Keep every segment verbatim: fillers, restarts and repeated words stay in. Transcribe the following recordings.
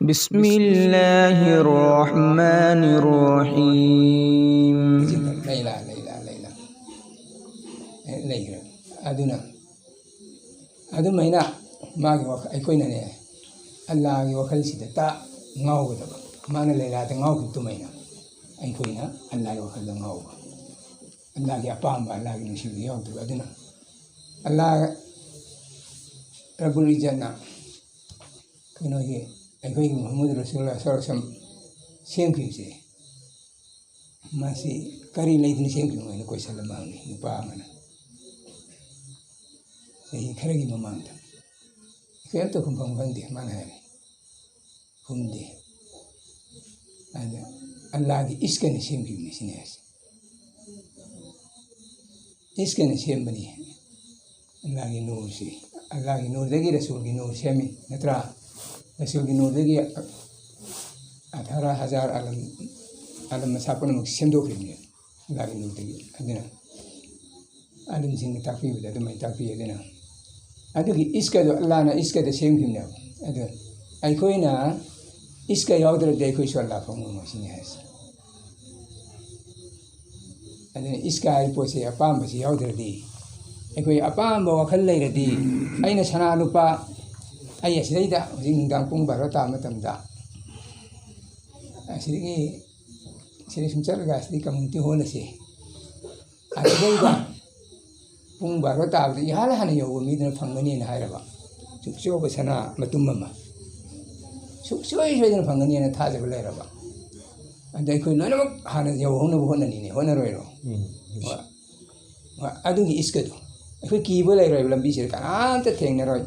بسم الله الرحمن الرحيم. ꯂꯩꯂꯥ, ꯂꯩꯂꯥ, ꯂꯩꯂꯥ. ꯑꯦ, ꯂꯩꯈ꯭ꯔꯦ꯫ ꯑꯗꯨꯅ, ꯑꯗꯨꯃꯥꯏꯅ ꯃꯥꯒꯤ ꯋꯥꯈꯜ, ꯑꯩꯈꯣꯏꯅꯅꯦ, ꯑꯜꯂꯥꯒꯤ ꯋꯥꯈꯜꯁꯤꯗ ꯇ ꯉꯥꯎꯒꯗꯕ꯫ ꯃꯥꯅ ꯂꯩꯂꯥꯗ ꯉꯥꯎꯈꯤꯕ ꯑꯗꯨꯃꯥꯏꯅ ꯑꯩꯈꯣꯏꯅ ꯑꯜꯂꯥꯒꯤ ꯋꯥꯈꯜꯗ ꯉꯥꯎꯕ꯫ ꯑꯜꯂꯥꯒꯤ ꯑꯄꯥꯝꯕ, ꯑꯜꯂꯥꯒꯤ ꯅꯨꯡꯁꯤꯕꯗ ꯌꯥꯎꯗꯕ꯫ ꯑꯗꯨꯅ ꯑꯜꯂꯥ ꯔꯕꯨꯜ ꯏꯖꯠꯅ ꯀꯩꯅꯣꯒꯤ, ꯑꯩꯈꯣꯏꯒꯤ ꯃꯨꯍꯝꯃꯗ ꯔꯁꯨꯜꯂꯥ ꯁꯜꯂꯜꯂꯥꯍꯨ ꯑꯂꯩꯍꯤ ꯋꯁꯜꯂꯝ ꯁꯦꯝꯈꯤꯕꯁꯦ, ꯃꯁꯤ ꯀꯔꯤ ꯂꯩꯗꯅ ꯁꯦꯝꯈꯤꯕꯅꯣ ꯍꯥꯏꯅ ꯀꯣꯏꯁꯟ ꯑꯃ ꯍꯪꯉꯤ ꯅꯨꯄꯥ ꯑꯃꯅ꯫ ꯆꯍꯤ ꯈꯔꯒꯤ ꯃꯃꯥꯡꯗ꯫ ꯑꯩꯈꯣꯏ ꯑꯝꯇ ꯈꯨꯝꯐꯝ ꯈꯪꯗꯦ, ꯃꯥꯅ ꯍꯥꯏꯔꯦ꯫ ꯈꯨꯝꯗꯦ꯫ ꯑꯗ ꯑꯜꯂꯥꯒꯤ ꯏꯁꯀꯅ ꯁꯦꯝꯈꯤꯕꯅꯤ ꯁꯤꯅꯤ ꯍꯥꯏꯁꯦ꯫ ꯏꯁꯀꯅ ꯁꯦꯝꯕꯅꯤ꯫ ꯑꯜꯂꯥꯒꯤ ꯅꯨꯔꯁꯤ, ꯑꯜꯂꯥꯒꯤ ꯅꯨꯔꯗꯒꯤ ꯔꯁꯨꯜꯒꯤ ꯅꯨꯔ ꯁꯦꯝꯃꯤ, ꯅꯠꯇ꯭ꯔꯥ? ꯔꯁꯨꯜꯒꯤ ꯅꯨꯔꯗꯒꯤ ꯑꯊꯥꯔꯥ ꯍꯖꯥꯔ ꯑꯥꯂꯝ, ꯑꯥꯂꯝ ꯃꯁꯥ ꯄꯨꯝꯅꯃꯛ ꯁꯦꯝꯗꯣꯛꯈ꯭ꯔꯤꯕꯅꯤ ꯑꯜꯂꯥꯒꯤ ꯅꯨꯔꯗꯒꯤ꯫ ꯑꯗꯨꯅ ꯑꯥꯂꯝꯁꯤꯡꯅ ꯇꯥꯛꯄꯤꯕꯗ ꯑꯗꯨꯃꯥꯏꯅ ꯇꯥꯛꯄꯤ꯫ ꯑꯗꯨꯅ ꯑꯗꯨꯒꯤ ꯏꯁꯀꯗꯣ ꯑꯜꯂꯥꯅ ꯏꯁꯀꯗ ꯁꯦꯝꯈꯤꯕꯅꯦꯕ꯫ ꯑꯗꯨ ꯑꯩꯈꯣꯏꯅ ꯏꯁꯀ ꯌꯥꯎꯗ꯭ꯔꯗꯤ ꯑꯩꯈꯣꯏꯁꯨ ꯑꯜꯂꯥ ꯐꯪꯕ ꯉꯝꯃꯣꯏ ꯁꯤꯅꯤ ꯍꯥꯏꯁꯦ꯫ ꯑꯗꯨꯅ ꯏꯁꯀ ꯍꯥꯏꯕ ꯄꯣꯠꯁꯦ ꯑꯄꯥꯝꯕꯁꯤ ꯌꯥꯎꯗ꯭ꯔꯗꯤ, ꯑꯩꯈꯣꯏ ꯑꯄꯥꯝꯕ ꯋꯥꯈꯜ ꯂꯩꯔꯗꯤ, ꯑꯩꯅ ꯁꯅꯥ ꯂꯨꯄꯥ, ꯑꯩ ꯑꯁꯤꯗꯩꯗ ꯍꯧꯖꯤꯛ ꯅꯨꯡꯗꯥꯡ ꯄꯨꯡ ꯕꯥꯔꯣ ꯇꯥꯕ ꯃꯇꯝꯗ ꯑꯁꯤꯗꯒꯤ, ꯁꯤꯗ ꯁꯨꯝ ꯆꯠꯂꯒ ꯑꯁꯤꯗꯒꯤ ꯀꯝꯃ꯭ꯌꯨꯅꯤꯇꯤ ꯍꯣꯜ ꯑꯁꯤ ꯑꯁꯤꯗꯩꯗ ꯄꯨꯡ ꯕꯥꯔꯣ ꯇꯥꯕꯗ ꯏꯍꯥꯟ ꯍꯥꯟꯅ ꯌꯧꯕ ꯃꯤꯗꯨꯅ ꯐꯪꯒꯅꯤꯅ ꯍꯥꯏꯔꯕ, ꯁꯨꯛ ꯆꯥꯎꯕ ꯁꯅꯥ ꯃꯇꯨꯝ ꯑꯃ ꯁꯨꯛꯁꯣꯏ ꯁꯣꯏꯗꯅ ꯐꯪꯒꯅꯤꯅ ꯊꯥꯖꯕ ꯂꯩꯔꯕ, ꯑꯗ ꯑꯩꯈꯣꯏ ꯂꯣꯏꯅꯃꯛ ꯍꯥꯟꯅ ꯌꯧꯍꯧꯅꯕ ꯍꯣꯠꯅꯅꯤꯅꯦ, ꯍꯣꯠꯅꯔꯣꯏꯔꯣ? ꯎꯝ꯫ ꯍꯣꯏ꯫ ꯍꯣꯏ, ꯑꯗꯨꯒꯤ ꯏꯁꯀꯗꯣ ꯑꯩꯈꯣꯏ ꯀꯤꯕ ꯂꯩꯔꯣꯏꯕ, ꯂꯝꯕꯤꯁꯤꯗ ꯀꯅꯥꯝꯇ ꯊꯦꯡꯅꯔꯣꯏ,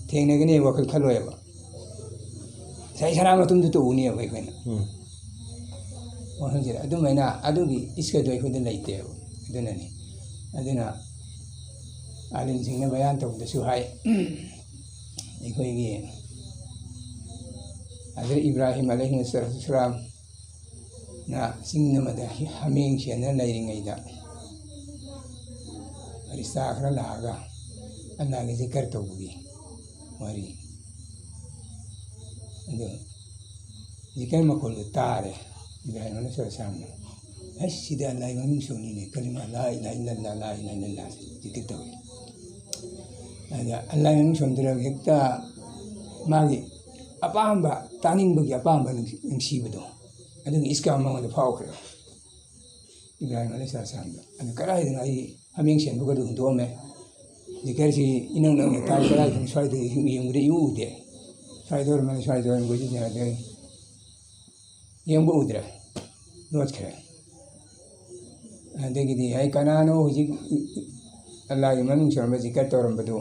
ꯊꯦꯡꯅꯒꯅꯤ ꯋꯥꯈꯜ ꯈꯜꯂꯣꯏꯕ꯫ ꯉꯁꯥꯏ ꯁꯅꯥ ꯃꯇꯨꯝꯗꯨ ꯇꯧꯅꯦꯕ ꯑꯩꯈꯣꯏꯅ꯫ ꯎꯝ꯫ ꯋꯥꯈꯜꯁꯤꯗ ꯑꯗꯨꯃꯥꯏꯅ ꯑꯗꯨꯒꯤ ꯏꯁꯀꯗꯣ ꯑꯩꯈꯣꯏꯗ ꯂꯩꯇꯦꯕ꯫ ꯑꯗꯨꯅꯅꯤ꯫ ꯑꯗꯨꯅ ꯑꯥꯂꯤꯝꯁꯤꯡꯅ ꯕꯌꯥꯟ ꯇꯧꯕꯗꯁꯨ ꯍꯥꯏ, ꯑꯩꯈꯣꯏꯒꯤ ꯍꯖꯔꯠ ꯏꯕ꯭ꯔꯥꯍꯤꯝ ꯑꯂꯩꯍꯤ ꯁꯂꯥꯝꯅ ꯆꯤꯡ ꯑꯃꯗ ꯍꯥꯃꯦꯡ ꯁꯦꯟꯅ ꯂꯩꯔꯤꯉꯩꯗ ꯐꯔꯤꯁꯇꯥ ꯈꯔ ꯂꯥꯛꯑꯒ ꯑꯜꯂꯥꯒꯤ ꯖꯤꯀꯔ ꯇꯧꯕꯒꯤ ꯋꯥꯔꯤ꯫ ꯑꯗꯨ ꯖꯤꯀꯔ ꯃꯈꯣꯜꯗꯨ ꯇꯥꯔꯦ꯫ ꯏꯕ꯭ꯔꯥꯍꯤꯝ ꯑꯂꯩꯍꯤꯁꯁꯂꯥꯝꯅ, "ꯑꯁ, ꯁꯤꯗꯤ ꯑꯜꯂꯥꯍꯒꯤ ꯃꯃꯤꯡ ꯁꯣꯟꯅꯤꯅꯦ, ꯀꯂꯤꯃꯥ ꯂꯥ ꯏꯂꯥꯍ ꯏꯜꯂꯜꯂꯥꯍ, ꯂꯥ ꯏꯂꯥꯍ ꯏꯜꯂꯜꯂꯥꯍ" ꯖꯤꯀꯤꯔ ꯇꯧꯏ꯫ ꯑꯗ ꯑꯜꯂꯥꯍꯒꯤ ꯃꯃꯤꯡ ꯁꯣꯟꯗ꯭ꯔꯒ ꯍꯦꯛꯇ ꯃꯥꯒꯤ ꯑꯄꯥꯝꯕ, ꯇꯥꯅꯤꯡꯕꯒꯤ ꯑꯄꯥꯝꯕ ꯅꯨꯡꯁꯤ-, ꯅꯨꯡꯁꯤꯕꯗꯣ, ꯑꯗꯨꯒꯤ ꯏꯁꯀꯥꯝ ꯃꯉꯣꯟꯗ ꯐꯥꯎꯈ꯭ꯔꯦꯕ꯫ ꯏꯕ꯭ꯔꯥꯍꯤꯝ ꯑꯂꯩꯍꯤꯁꯁꯂꯥꯝꯗ꯫ ꯑꯗꯨ ꯀꯗꯥꯏꯗꯅꯣ ꯑꯩ ꯍꯥꯃꯦꯡ ꯁꯦꯟꯕꯒꯗꯨ ꯍꯨꯟꯗꯣꯛꯑꯝꯃꯦ꯫ ꯖꯤꯀꯔꯁꯤ ꯏꯅꯛ ꯅꯛꯅ ꯇꯥꯏ, ꯀꯗꯥꯏꯗꯅꯣ ꯁ꯭ꯋꯥꯏꯗ ꯌꯦꯡꯕꯗ ꯏꯎ ꯎꯗꯦ꯫ ꯁ꯭ꯋꯥꯏꯗ ꯑꯣꯏꯔꯝꯃꯅꯤ, ꯁ꯭ꯋꯥꯏꯗ ꯑꯣꯏꯔꯝꯒꯅꯤ ꯍꯥꯏꯔꯒ ꯌꯦꯡꯕ ꯎꯗ꯭ꯔꯦ, ꯂꯣꯠꯈ꯭ꯔꯦ꯫ ꯑꯗꯒꯤꯗꯤ ꯑꯩ ꯀꯅꯥꯅꯣ ꯍꯧꯖꯤꯛ ꯑꯜꯂꯥꯍꯒꯤ ꯃꯃꯤꯡ ꯁꯣꯟꯕ ꯖꯤꯀꯔ ꯇꯧꯔꯝꯕꯗꯨ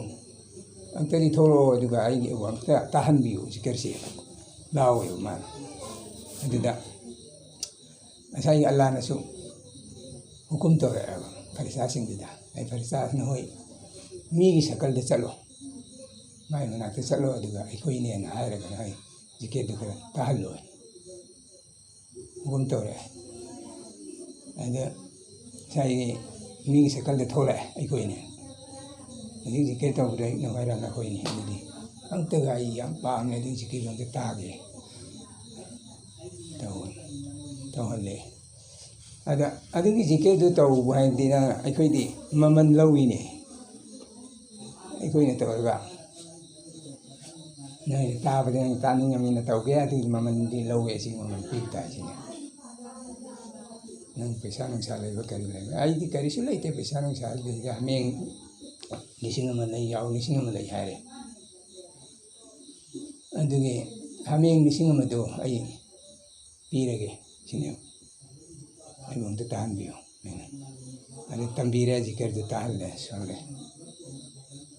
ꯑꯝꯇꯗꯤ ꯊꯣꯛꯂꯛꯑꯣ, ꯑꯗꯨꯒ ꯑꯩꯒꯤ ꯑꯃꯨꯛ ꯑꯝꯇ ꯇꯥꯍꯟꯕꯤꯌꯨ ꯖꯤꯀꯔꯁꯤ ꯂꯥꯎꯋꯦꯕ ꯃꯥꯅ꯫ ꯑꯗꯨꯗ ꯉꯁꯥꯏꯒꯤ ꯑꯜꯂꯥꯍꯅꯁꯨ ꯍꯨꯀꯨꯝ ꯇꯧꯔꯛꯑꯦꯕ ꯐꯔꯤꯁꯇꯥꯁꯤꯡꯗꯨꯗ, "ꯑꯩ ꯐꯔꯤꯁꯇꯥꯁꯤꯅ ꯍꯣꯏ ꯃꯤꯒꯤ ꯁꯀꯜꯗ ꯆꯠꯂꯣ, ꯃꯥꯏ ꯃꯅꯥꯛꯇ ꯆꯠꯂꯣ, ꯑꯗꯨꯒ ꯑꯩꯈꯣꯏꯅꯦꯅ ꯍꯥꯏꯔꯒ ꯅꯣꯏ ꯖꯤꯀꯤꯔꯗꯨ ꯈꯔ ꯇꯥꯍꯜꯂꯣ" ꯍꯨꯀꯨꯝ ꯇꯧꯔꯛꯑꯦ꯫ ꯑꯗ ꯉꯁꯥꯏꯒꯤ ꯃꯤꯒꯤ ꯁꯀꯜꯗ ꯊꯣꯛꯂꯛꯑꯦ ꯑꯩꯈꯣꯏꯅꯦ꯫ ꯍꯧꯖꯤꯛ ꯖꯤꯀꯤꯔ ꯇꯧꯕꯗ ꯅꯨꯡꯉꯥꯏꯔꯝꯅ ꯑꯩꯈꯣꯏꯅꯤ꯫ ꯑꯗꯨꯗꯤ ꯑꯝꯇꯒ ꯑꯩ ꯌꯥꯝ ꯄꯥꯝꯃꯦ, ꯑꯗꯨꯒꯤ ꯖꯤꯀꯤꯔꯗꯣ ꯑꯝꯇ ꯇꯥꯒꯦ꯫ ꯇꯧ-, ꯇꯧꯍꯜꯂꯦ꯫ ꯑꯗ ꯑꯗꯨꯒꯤ ꯖꯤꯀꯤꯔꯗꯨ ꯇꯧꯕ ꯍꯥꯏꯗꯤ ꯅꯪ, ꯑꯩꯈꯣꯏꯗꯤ ꯃꯃꯜ ꯂꯧꯏꯅꯦ꯫ ꯑꯩꯈꯣꯏꯅ ꯇꯧꯔꯒ ꯅꯣꯏꯅ ꯇꯥꯕꯗ ꯅꯪ ꯇꯥꯅꯤꯡꯉꯝꯅꯤꯅ ꯇꯧꯒꯦ, ꯑꯗꯨꯒꯤ ꯃꯃꯜꯗꯤ ꯂꯧꯋꯦ, ꯑꯁꯤ ꯃꯃꯜ ꯄꯤꯕ ꯇꯥꯏ ꯁꯤꯅꯦ꯫ "ꯅꯪ ꯄꯩꯁꯥ ꯅꯨꯡꯁꯥ ꯂꯩꯕ ꯀꯔꯤ ꯂꯩꯕ?" "ꯑꯩꯗꯤ ꯀꯔꯤꯁꯨ ꯂꯩꯇꯦ, ꯄꯩꯁꯥ ꯅꯨꯡꯁꯥ ꯂꯩꯇꯦ, ꯍꯥꯃꯦꯡ ꯂꯤꯁꯤꯡ ꯑꯃ ꯂꯩ, ꯌꯥꯎ ꯂꯤꯁꯤꯡ ꯑꯃ ꯂꯩ" ꯍꯥꯏꯔꯦ꯫ ꯑꯗꯨꯒꯤ ꯍꯥꯃꯦꯡ ꯂꯤꯁꯤꯡ ꯑꯃꯗꯣ ꯑꯩ ꯄꯤꯔꯒꯦ ꯁꯤꯅꯦꯕ꯫ "ꯑꯩꯕꯨ ꯑꯝꯇ ꯇꯥꯍꯟꯕꯤꯌꯨ" ꯍꯥꯏꯅ꯫ ꯑꯗꯨ ꯇꯝꯕꯤꯔꯦ, ꯖꯤꯀꯔꯗꯨ ꯇꯥꯍꯜꯂꯦ, ꯁꯣꯜꯂꯦ꯫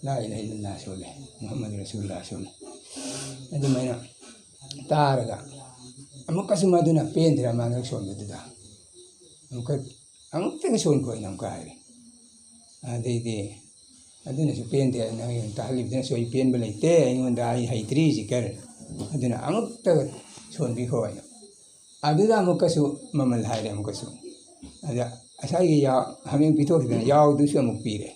"ꯂꯥ ꯏꯂꯥꯍ ꯏꯜꯂꯜꯂꯥꯍ" ꯁꯣꯜꯂꯦ, "ꯃꯨꯍꯝꯃꯗ ꯔꯁꯨꯂꯨꯜꯂꯥꯍ" ꯁꯣꯜꯂꯦ꯫ ꯑꯗꯨꯃꯥꯏꯅ ꯇꯥꯔꯒ ꯑꯃꯨꯛꯀꯁꯨ ꯃꯗꯨꯅ ꯄꯦꯟꯗ꯭ꯔꯦ, ꯃꯥꯅ ꯁꯣꯟꯕꯗꯨꯗ꯫ ꯑꯃꯨꯛꯀ, "ꯑꯃꯨꯛꯇꯒ ꯁꯣꯟꯈꯣ" ꯍꯥꯏꯅ ꯑꯃꯨꯛꯀ ꯍꯥꯏꯔꯦ꯫ ꯑꯗꯩꯗꯤ ꯑꯗꯨꯅꯁꯨ ꯄꯦꯟꯗꯦ, "ꯅꯪ ꯇꯥꯍꯜꯂꯤꯕꯗꯨꯅꯁꯨ ꯑꯩ ꯄꯦꯟꯕ ꯂꯩꯇꯦ, ꯑꯩꯉꯣꯟꯗ ꯑꯩ ꯍꯩꯇ꯭ꯔꯤ ꯖꯤꯀꯔ, ꯑꯗꯨꯅ ꯑꯃꯨꯛꯇ ꯁꯣꯟꯕꯤꯈꯣ" ꯍꯥꯏꯅ꯫ ꯑꯗꯨꯗ ꯑꯃꯨꯛꯀꯁꯨ ꯃꯃꯜ ꯍꯥꯏꯔꯦ ꯑꯃꯨꯛꯀꯁꯨ꯫ ꯑꯗ ꯉꯁꯥꯏꯒꯤ ꯌꯥꯎ-, ꯍꯥꯃꯦꯡ ꯄꯤꯊꯣꯛꯈꯤꯗꯅ ꯌꯥꯎꯗꯨꯁꯨ ꯑꯃꯨꯛ ꯄꯤꯔꯦ꯫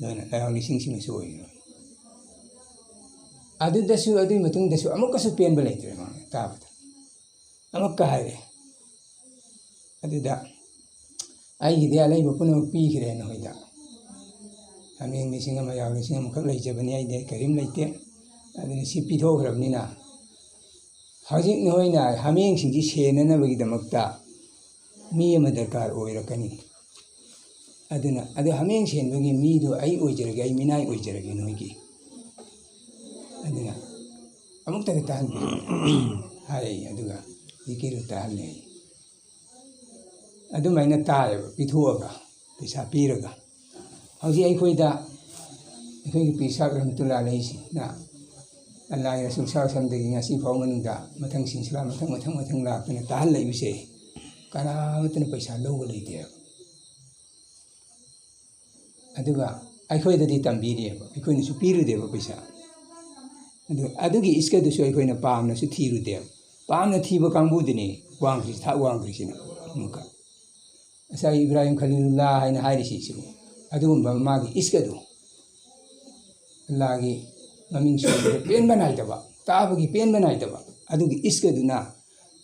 ꯑꯗꯨꯅ ꯂꯥꯏꯍꯥꯎ ꯂꯤꯁꯤꯡ ꯁꯤꯃꯁꯨ ꯑꯣꯏꯔꯦ꯫ ꯑꯗꯨꯗꯁꯨ, ꯑꯗꯨꯒꯤ ꯃꯇꯨꯡꯗꯁꯨ ꯑꯃꯨꯛꯀꯁꯨ ꯄꯦꯟꯕ ꯂꯩꯇ꯭ꯔꯦ ꯃꯥ꯫ ꯇꯥꯕꯗ ꯑꯃꯨꯛꯀ ꯍꯥꯏꯔꯦ꯫ ꯑꯗꯨꯗ ꯑꯩꯒꯤꯗꯤ ꯑꯂꯩꯕ ꯄꯨꯝꯅꯃꯛ ꯄꯤꯈ꯭ꯔꯦ ꯅꯈꯣꯏꯗ꯫ ꯍꯥꯃꯦꯡ ꯂꯤꯁꯤꯡ ꯑꯃ ꯌꯥꯎ ꯂꯤꯁꯤꯡ ꯑꯃꯈꯛ ꯂꯩꯖꯕꯅꯤ, ꯑꯩꯗꯤ ꯀꯔꯤꯝ ꯂꯩꯇꯦ꯫ ꯑꯗꯨꯅ ꯁꯤ ꯄꯤꯊꯣꯛꯈ꯭ꯔꯕꯅꯤꯅ ꯍꯧꯖꯤꯛ ꯅꯈꯣꯏꯅ ꯍꯥꯃꯦꯡꯁꯤꯡꯁꯤ ꯁꯦꯟꯅꯅꯕꯒꯤꯗꯃꯛꯇ ꯃꯤ ꯑꯃ ꯗꯔꯀꯥꯔ ꯑꯣꯏꯔꯛꯀꯅꯤ꯫ ꯑꯗꯨꯅ ꯑꯗꯨ ꯍꯥꯃꯦꯡ ꯁꯦꯟꯕꯒꯤ ꯃꯤꯗꯨ ꯑꯩ ꯑꯣꯏꯖꯔꯒꯦ, ꯑꯩ ꯃꯤꯅꯥꯏ ꯑꯣꯏꯖꯔꯒꯦ ꯅꯣꯏꯒꯤ꯫ ꯑꯗꯨꯅ ꯑꯃꯨꯛꯇꯒ ꯇꯥꯍꯟꯕꯤꯌꯨ ꯍꯥꯏ꯫ ꯑꯗꯨꯒ ꯖꯤꯀꯤꯔꯨ ꯇꯥꯍꯜꯂꯦ꯫ ꯑꯗꯨꯃꯥꯏꯅ ꯇꯥꯏꯌꯦꯕ, ꯄꯤꯊꯣꯛꯑꯒ, ꯄꯩꯁꯥ ꯄꯤꯔꯒ꯫ ꯍꯧꯖꯤꯛ ꯑꯩꯈꯣꯏꯗ, ꯑꯩꯈꯣꯏꯒꯤ ꯄꯤꯔ ꯁꯥꯍꯦꯕ ꯔꯍꯃꯇꯨꯜꯂꯥ ꯑꯂꯩꯍꯤꯅ ꯑꯜꯂꯥꯍꯒꯤ ꯔꯁꯨꯜ ꯁꯜꯂꯜꯂꯥꯍꯨ ꯑꯂꯩꯍꯤ ꯋꯁꯜꯂꯝꯗꯒꯤ ꯉꯁꯤ ꯐꯥꯎ ꯃꯅꯨꯡꯗ ꯃꯊꯪ ꯁꯤꯜꯁꯤꯂꯥ ꯃꯊꯪ, ꯃꯊꯪ, ꯃꯊꯪ ꯂꯥꯛꯇꯅ ꯇꯥꯍꯜꯂꯛꯏꯕꯁꯦ, ꯀꯅꯥꯃꯠꯇꯅ ꯄꯩꯁꯥ ꯂꯧꯕ ꯂꯩꯇꯦꯕ꯫ ꯑꯗꯨꯒ ꯑꯩꯈꯣꯏꯗꯗꯤ ꯇꯝꯕꯤꯔꯤꯑꯕ, ꯑꯩꯈꯣꯏꯅꯁꯨ ꯄꯤꯔꯨꯗꯦꯕ ꯄꯩꯁꯥ꯫ ꯑꯗꯨ, ꯑꯗꯨꯒꯤ ꯏꯁꯀꯗꯨꯁꯨ ꯑꯩꯈꯣꯏꯅ ꯄꯥꯝꯅꯁꯨ ꯊꯤꯔꯨꯗꯦꯕ꯫ ꯄꯥꯝꯅ ꯊꯤꯕ ꯀꯥꯡꯕꯨꯗꯨꯅꯤ ꯋꯥꯡꯈ꯭ꯔꯤꯁꯤ, ꯊꯥꯛ ꯋꯥꯡꯈ꯭ꯔꯤꯁꯤꯅ꯫ ꯑꯃꯨꯛꯀ ꯉꯁꯥꯏ ꯏꯕ꯭ꯔꯥꯍꯤꯝ ꯈꯂꯤꯂꯨꯜꯂꯥ ꯍꯥꯏꯅ ꯍꯥꯏꯔꯤꯁꯤꯁꯨ ꯑꯗꯨꯒꯨꯝꯕ ꯃꯥꯒꯤ ꯏꯁꯀꯗꯨ, ꯑꯜꯂꯥꯍꯒꯤ ꯃꯃꯤꯡ ꯁꯣꯟꯕꯗ ꯄꯦꯟꯕ ꯅꯥꯏꯗꯕ, ꯇꯥꯕꯒꯤ ꯄꯦꯟꯕ ꯅꯥꯏꯗꯕ, ꯑꯗꯨꯒꯤ ꯏꯁꯀꯗꯨꯅ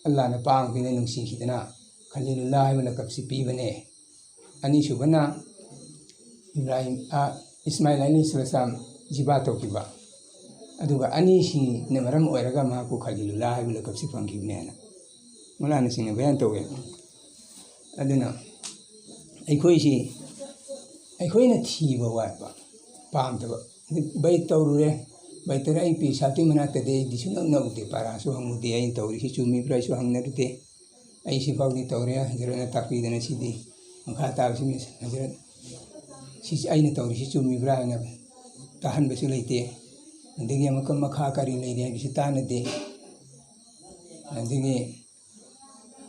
ꯑꯜꯂꯥꯍꯅ ꯄꯥꯡꯈꯤꯅ ꯅꯨꯡꯁꯤꯈꯤꯗꯅ ꯈꯂꯤꯂꯨꯜꯂꯥ ꯍꯥꯏꯕ ꯂꯀꯞꯁꯤ ꯄꯤꯕꯅꯦ꯫ ꯑꯅꯤꯁꯨꯕꯅ ꯏꯕ꯭ꯔꯥꯍꯤꯝ, ꯑ, ꯏꯁꯃꯥꯏꯜ ꯑꯂꯩꯍꯤꯁꯁꯂꯥꯝ ꯖꯤꯕꯥ ꯇꯧꯈꯤꯕ꯫ ꯑꯗꯨꯒ ꯑꯅꯤꯁꯤꯅ ꯃꯔꯝ ꯑꯣꯏꯔꯒ ꯃꯍꯥꯛꯄꯨ ꯈꯂꯤꯂꯨꯜꯂꯥ ꯍꯥꯏꯕ ꯂꯀꯞꯁꯤ ꯐꯪꯈꯤꯕꯅꯦꯅ ꯃꯧꯂꯥꯅꯥꯁꯤꯡꯅ ꯕꯌꯥꯟ ꯇꯧꯋꯦ꯫ ꯑꯗꯨꯅ ꯑꯩꯈꯣꯏꯁꯤ, ꯑꯩꯈꯣꯏꯅ ꯊꯤꯕ ꯋꯥꯠꯄ, ꯄꯥꯝꯗꯕ꯫ ꯕꯩ ꯇꯧꯔꯨꯔꯦ, ꯕꯩ ꯇꯧꯔꯦ, ꯑꯩ ꯄꯤꯔ ꯁꯥꯍꯦꯕꯇꯨꯒꯤ ꯃꯅꯥꯛꯇꯗꯤ ꯑꯩꯗꯤ ꯁꯨꯡꯅꯛ ꯅꯛꯎꯗꯦ, ꯄꯥꯔꯥꯁꯨ ꯍꯪꯉꯨꯗꯦ, ꯑꯩꯅ ꯇꯧꯔꯤꯁꯤ ꯆꯨꯝꯃꯤꯕ꯭ꯔꯥ ꯑꯩꯁꯨ ꯍꯪꯅꯔꯨꯗꯦ꯫ ꯑꯩ ꯁꯤꯐꯥꯎꯗꯤ ꯇꯧꯔꯦ, ꯍꯖꯔꯠꯅ ꯇꯥꯛꯄꯤꯗꯅ ꯁꯤꯗꯤ꯫ ꯃꯈꯥ ꯇꯥꯕꯁꯤ ꯃꯤꯁ ꯍꯖꯔꯠ, ꯁꯤꯁꯤ ꯑꯩꯅ ꯇꯧꯔꯤꯁꯤ ꯆꯨꯝꯃꯤꯕ꯭ꯔꯥ ꯍꯥꯏꯅ ꯇꯥꯍꯟꯕꯁꯨ ꯂꯩꯇꯦ꯫ ꯑꯗꯒꯤ ꯑꯃꯨꯛꯀ ꯃꯈꯥ ꯀꯔꯤ ꯂꯩꯔꯤ ꯍꯥꯏꯕꯁꯨ ꯇꯥꯟꯅꯗꯦ꯫ ꯑꯗꯒꯤ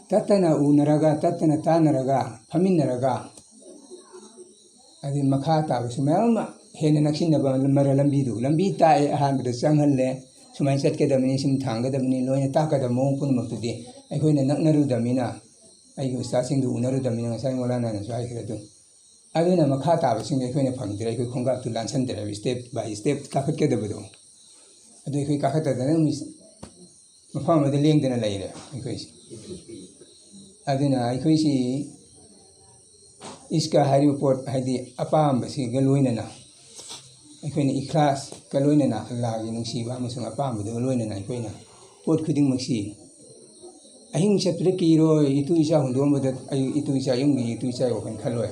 ꯇꯠꯇꯅ ꯎꯅꯔꯒ, ꯇꯠꯇꯅ ꯇꯥꯟꯅꯔꯒ, ꯐꯝꯃꯤꯟꯅꯔꯒ, ꯑꯗꯩ ꯃꯈꯥ ꯇꯥꯕꯁꯨ ꯃꯌꯥꯝ ꯑꯃ ꯍꯦꯟꯅ ꯅꯛꯁꯤꯟꯅꯕ ꯃꯔ ꯂꯝꯕꯤꯗꯨ, ꯂꯝꯕꯤ ꯇꯥꯛꯑꯦ, ꯑꯍꯥꯟꯕꯗ ꯆꯪꯍꯜꯂꯦ, ꯁꯨꯃꯥꯏꯅ ꯆꯠꯀꯗꯕꯅꯤ, ꯁꯨꯝ ꯊꯥꯡꯒꯗꯕꯅꯤ, ꯂꯣꯏꯅ ꯇꯥꯛꯀꯗꯕ ꯃꯑꯣꯡ ꯄꯨꯝꯅꯃꯛꯇꯨꯗꯤ ꯑꯩꯈꯣꯏꯅ ꯅꯛꯅꯔꯨꯗꯕꯅꯤꯅ, ꯑꯩꯒꯤ ꯎꯁꯇꯥꯗꯁꯤꯡꯗꯨ ꯎꯅꯔꯨꯗꯕꯅꯤꯅ, ꯉꯁꯥꯏ ꯃꯧꯂꯥꯅꯥꯅꯁꯨ ꯍꯥꯏꯈ꯭ꯔꯦ ꯑꯗꯨ꯫ ꯑꯗꯨꯅ ꯃꯈꯥ ꯇꯥꯕꯁꯤꯡꯗꯤ ꯑꯩꯈꯣꯏꯅ ꯐꯪꯗ꯭ꯔꯦ, ꯑꯩꯈꯣꯏ ꯈꯣꯡꯀꯥꯞꯇꯨ ꯂꯥꯟꯁꯟꯗ꯭ꯔꯦ ꯍꯥꯏꯕ, step by step ꯀꯥꯈꯠꯀꯗꯕꯗꯣ꯫ ꯑꯗꯨ ꯑꯩꯈꯣꯏ ꯀꯥꯈꯠꯇꯗꯅ ꯃꯤ ꯃꯐꯝ ꯑꯃꯗ ꯂꯦꯡꯗꯅ ꯂꯩꯔꯦ ꯑꯩꯈꯣꯏꯁꯦ꯫ ꯑꯗꯨꯅ ꯑꯩꯈꯣꯏꯁꯤ ꯏꯁꯀ ꯍꯥꯏꯔꯤꯕ ꯄꯣꯠ, ꯍꯥꯏꯗꯤ ꯑꯄꯥꯝꯕꯁꯤꯒ ꯂꯣꯏꯅꯅ ꯑꯩꯈꯣꯏꯅ ꯏꯈ꯭ꯂꯥꯁꯀ ꯂꯣꯏꯅꯅ ꯑꯜꯂꯥꯍꯒꯤ ꯅꯨꯡꯁꯤꯕ ꯑꯃꯁꯨꯡ ꯑꯄꯥꯝꯕꯗꯨꯒ ꯂꯣꯏꯅꯅ ꯑꯩꯈꯣꯏꯅ ꯄꯣꯠ ꯈꯨꯗꯤꯡꯃꯛꯁꯤ ꯑꯍꯤꯡ ꯆꯠꯄꯗ ꯀꯤꯔꯣꯏ, ꯏꯇꯨ ꯏꯆꯥ ꯍꯨꯟꯗꯣꯛꯑꯝꯕꯗ ꯑꯩ ꯏꯇꯨ ꯏꯆꯥ, ꯌꯨꯝꯒꯤ ꯏꯇꯨ ꯏꯆꯥꯒꯤ ꯋꯥꯈꯜ ꯈꯜꯂꯣꯏ꯫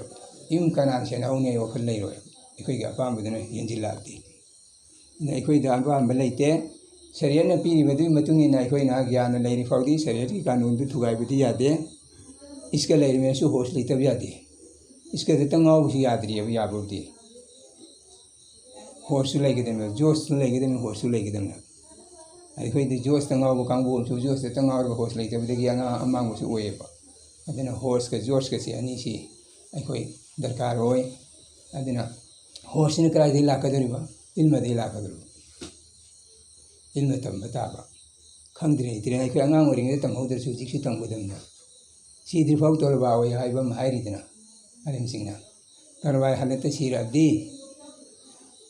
ꯌꯨꯝ ꯀꯅꯥꯅ ꯁꯦꯟꯅꯍꯧꯅꯤ ꯍꯥꯏꯕ ꯋꯥꯈꯜ ꯂꯩꯔꯣꯏ꯫ ꯑꯩꯈꯣꯏꯒꯤ ꯑꯄꯥꯝꯕꯗꯨꯅ ꯌꯦꯟꯁꯤꯜꯂꯛꯑꯗꯤ꯫ ꯑꯗꯨꯅ ꯑꯩꯈꯣꯏꯗ ꯑꯄꯥꯝꯕ ꯂꯩꯇꯦ꯫ ꯁꯔꯤꯌꯠꯅ ꯄꯤꯔꯤꯕꯗꯨꯒꯤ ꯃꯇꯨꯡ ꯏꯟꯅ ꯑꯩꯈꯣꯏꯅ ꯒ꯭ꯌꯥꯟꯅ ꯂꯩꯔꯤ ꯐꯥꯎꯗꯤ ꯁꯔꯤꯌꯠꯀꯤ ꯀꯥꯅꯨꯟꯗꯨ ꯊꯨꯒꯥꯏꯕꯗꯤ ꯌꯥꯗꯦ꯫ ꯏꯁꯀ ꯂꯩꯔꯤꯕꯅꯁꯨ ꯍꯣꯁ ꯂꯩꯇꯕ ꯌꯥꯗꯦ꯫ ꯏꯁꯀꯗꯇ ꯉꯥꯎꯕꯁꯨ ꯌꯥꯗ꯭ꯔꯤꯑꯕ, ꯌꯥꯕꯕꯨꯗꯤ꯫ ꯍꯣꯁꯁꯨ ꯂꯩꯒꯗꯕꯅꯦꯕ, ꯖꯣꯁꯁꯨ ꯂꯩꯒꯗꯕꯅꯤ, ꯍꯣꯁꯁꯨ ꯂꯩꯒꯗꯕꯅꯦꯕ꯫ ꯑꯩꯈꯣꯏꯗꯤ ꯖꯣꯁꯇ ꯉꯥꯎꯕ ꯀꯥꯡꯕꯨ ꯑꯃꯁꯨ ꯖꯣꯁꯇ ꯉꯥꯎꯔꯒ ꯍꯣꯁ ꯂꯩꯇꯕꯗꯒꯤ ꯑꯉꯥꯡ ꯑꯃꯥꯡꯕꯁꯨ ꯑꯣꯏꯌꯦꯕ꯫ ꯑꯗꯨꯅ ꯍꯣꯁꯀ ꯖꯣꯁꯀꯁꯦ ꯑꯅꯤꯁꯤ ꯑꯩꯈꯣꯏ ꯗꯔꯀꯥꯔ ꯑꯣꯏ꯫ ꯑꯗꯨꯅ ꯍꯣꯁꯁꯤꯅ ꯀꯗꯥꯏꯗꯒꯤ ꯂꯥꯛꯀꯗꯧꯔꯤꯕ? ꯏꯜꯃꯗꯒꯤ ꯂꯥꯛꯀꯗꯧꯔꯤꯕ꯫ ꯏꯜꯃ ꯇꯝꯕ ꯇꯥꯕ꯫ ꯈꯪꯗ꯭ꯔꯦ ꯍꯩꯇ꯭ꯔꯦ, ꯑꯩꯈꯣꯏ ꯑꯉꯥꯡ ꯑꯣꯏꯔꯤꯉꯩꯗ ꯇꯝꯍꯧꯗ꯭ꯔꯁꯨ ꯍꯧꯖꯤꯛꯁꯨ ꯇꯝꯒꯗꯕꯅꯤ꯫ ꯁꯤꯗ꯭ꯔꯤꯐꯥꯎ ꯇꯣꯂꯕꯥ ꯑꯣꯏ ꯍꯥꯏꯕ ꯑꯃ ꯍꯥꯏꯔꯤꯗꯅ ꯑꯍꯟꯁꯤꯡꯅ꯫ ꯇꯣꯂꯕꯥ ꯍꯥꯂꯠꯇ ꯁꯤꯔꯛꯑꯗꯤ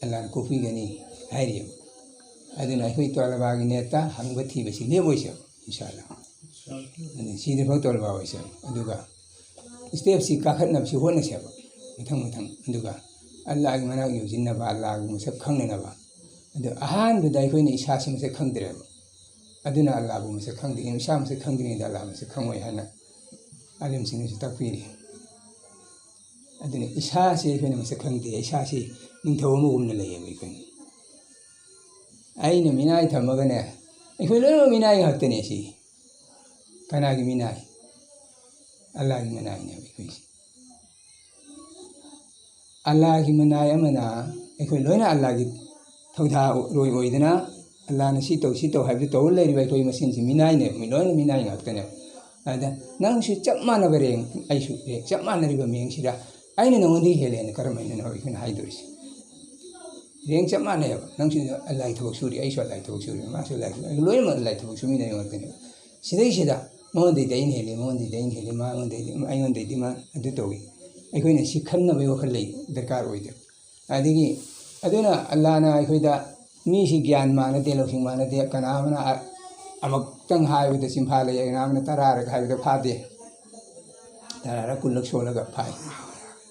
ꯑꯜꯂꯥꯅ ꯀꯣꯛꯄꯤꯒꯅꯤ ꯍꯥꯏꯔꯤꯑꯕ꯫ ꯑꯗꯨꯅ ꯑꯩꯈꯣꯏ ꯇꯣꯂꯕꯥꯒꯤ ꯅꯦꯠꯇ ꯍꯪꯕ ꯊꯤꯕꯁꯤ ꯂꯦꯞꯑꯣꯏꯁꯦꯕ, ꯏꯟꯁꯥ ꯑꯜꯂꯥ꯫ ꯑꯗꯨꯅ ꯁꯤꯗ꯭ꯔꯤꯐꯥꯎ ꯇꯣꯂꯕꯥ ꯑꯣꯏꯁꯦꯕ꯫ ꯑꯗꯨꯒ ꯁ꯭ꯇꯦꯞꯁꯤ ꯀꯥꯈꯠꯅꯕꯁꯤ ꯍꯣꯠꯅꯁꯦꯕ, ꯃꯊꯪ ꯃꯊꯪ꯫ ꯑꯗꯨꯒ ꯑꯜꯂꯥꯒꯤ ꯃꯅꯥꯛ ꯌꯧꯁꯤꯟꯅꯕ, ꯑꯜꯂꯥꯒꯤ ꯃꯁꯛ ꯈꯪꯅꯅꯕ꯫ ꯑꯗꯨ ꯑꯍꯥꯟꯕꯗ ꯑꯩꯈꯣꯏꯅ ꯏꯁꯥꯁꯤ ꯃꯁꯛ ꯈꯪꯗ꯭ꯔꯦꯕ, ꯑꯗꯨꯅ ꯑꯜꯂꯥꯕꯨ ꯃꯁꯛ ꯈꯪꯗꯦ꯫ ꯏꯁꯥ ꯃꯁꯛ ꯈꯪꯗ꯭ꯔꯤꯉꯩꯗ ꯑꯜꯂꯥ ꯃꯁꯛ ꯈꯪꯉꯣꯏ ꯍꯥꯏꯅ ꯑꯥꯂꯤꯝꯁꯤꯡꯅꯁꯨ ꯇꯥꯛꯄꯤꯔꯤ꯫ ꯑꯗꯨꯅ ꯏꯁꯥꯁꯤ ꯑꯩꯈꯣꯏꯅ ꯃꯁꯛ ꯈꯪꯗꯦ꯫ ꯏꯁꯥꯁꯤ ꯅꯤꯡꯊꯧ ꯑꯃꯒꯨꯝꯅ ꯂꯩꯌꯦꯕ ꯑꯩꯈꯣꯏꯅ꯫ ꯑꯩꯅ ꯃꯤꯅꯥꯏ ꯊꯝꯃꯒꯅꯦ, ꯑꯩꯈꯣꯏ ꯂꯣꯏꯅꯃꯛ ꯃꯤꯅꯥꯏ ꯉꯥꯛꯇꯅꯦ꯫ ꯁꯤ ꯀꯅꯥꯒꯤ ꯃꯤꯅꯥꯏ? ꯑꯜꯂꯥꯒꯤ ꯃꯤꯅꯥꯏꯅꯦꯕ ꯑꯩꯈꯣꯏꯁꯦ꯫ ꯑꯜꯂꯥꯒꯤ ꯃꯤꯅꯥꯏ ꯑꯃꯅ ꯑꯩꯈꯣꯏ ꯂꯣꯏꯅ ꯑꯜꯂꯥꯒꯤ ꯊꯧꯗꯥꯔꯣꯏ ꯑꯣꯏꯗꯅ, ꯑꯜꯂꯥꯅ ꯁꯤ ꯇꯧ, ꯁꯤ ꯇꯧ ꯍꯥꯏꯕꯗꯨ ꯇꯧꯔ ꯂꯩꯔꯤꯕ ꯑꯩꯈꯣꯏ ꯃꯁꯦꯟꯁꯤ ꯃꯤꯅꯥꯏꯅꯦꯕ, ꯃꯤ ꯂꯣꯏꯅ ꯃꯤꯅꯥꯏ ꯉꯥꯛꯇꯅꯦꯕ꯫ ꯑꯗ ꯅꯪꯁꯨ ꯆꯞ ꯃꯥꯟꯅꯕ ꯔꯦꯡ, ꯑꯩꯁꯨ ꯔꯦꯡ, ꯆꯞ ꯃꯥꯟꯅꯔꯤꯕ ꯃꯤꯡꯁꯤꯗ ꯑꯩꯅ ꯅꯉꯣꯟꯗꯒꯤ ꯍꯦꯜꯂꯦꯅ ꯀꯔꯝ ꯍꯥꯏꯅꯅꯣ ꯑꯩꯈꯣꯏꯅ ꯍꯥꯏꯗꯣꯔꯤꯁꯦ? ꯔꯦꯡ ꯆꯞ ꯃꯥꯟꯅꯩꯑꯕ꯫ ꯅꯪꯁꯨ ꯑꯜꯂꯥꯒꯤ ꯊꯕꯛ ꯁꯨꯔꯤ, ꯑꯩꯁꯨ ꯑꯜꯂꯥꯒꯤ ꯊꯕꯛ ꯁꯨꯔꯤ, ꯃꯥꯁꯨ ꯑꯜꯂꯥꯒꯤ ꯊꯕꯛ, ꯂꯣꯏꯅꯃꯛ ꯑꯜꯂꯥꯒꯤ ꯊꯕꯛ ꯁꯨꯃꯤꯟꯅꯔꯤ ꯉꯥꯛꯇꯅꯦꯕ꯫ ꯁꯤꯗꯩꯁꯤꯗ ꯃꯉꯣꯟꯗꯩꯗꯤ ꯑꯩꯅ ꯍꯦꯜꯂꯤ, ꯃꯉꯣꯟꯗꯩꯗꯤ ꯑꯩꯅ ꯍꯦꯜꯂꯤ, ꯃꯉꯣꯟꯗꯩꯗꯤ, ꯑꯩꯉꯣꯟꯗꯩꯗꯤ ꯃꯥ ꯑꯗꯨ ꯇꯧꯏ꯫ ꯑꯩꯈꯣꯏꯅ ꯁꯤ ꯈꯟꯅꯕꯒꯤ ꯋꯥꯈꯜ ꯂꯩ, ꯗꯔꯀꯥꯔ ꯑꯣꯏꯗꯦ꯫ ꯑꯗꯒꯤ ꯑꯗꯨꯅ ꯑꯜꯂꯥꯅ ꯑꯩꯈꯣꯏꯗ ꯃꯤꯁꯤ ꯒ꯭ꯌꯥꯟ ꯃꯥꯟꯅꯗꯦ, ꯂꯧꯁꯤꯡ ꯃꯥꯟꯅꯗꯦ, ꯀꯅꯥ ꯑꯃꯅ ꯑ-, ꯑꯃꯨꯛꯇꯪ ꯍꯥꯏꯕꯗ ꯆꯤꯟꯐꯥ ꯂꯩ, ꯑꯉꯥꯡꯅ ꯇꯔꯥꯔꯛ ꯍꯥꯏꯕꯗ ꯐꯥꯗꯦ, ꯇꯔꯥꯔꯛ ꯀꯨꯟꯂꯛ ꯁꯣꯜꯂꯒ ꯐꯥꯏ꯫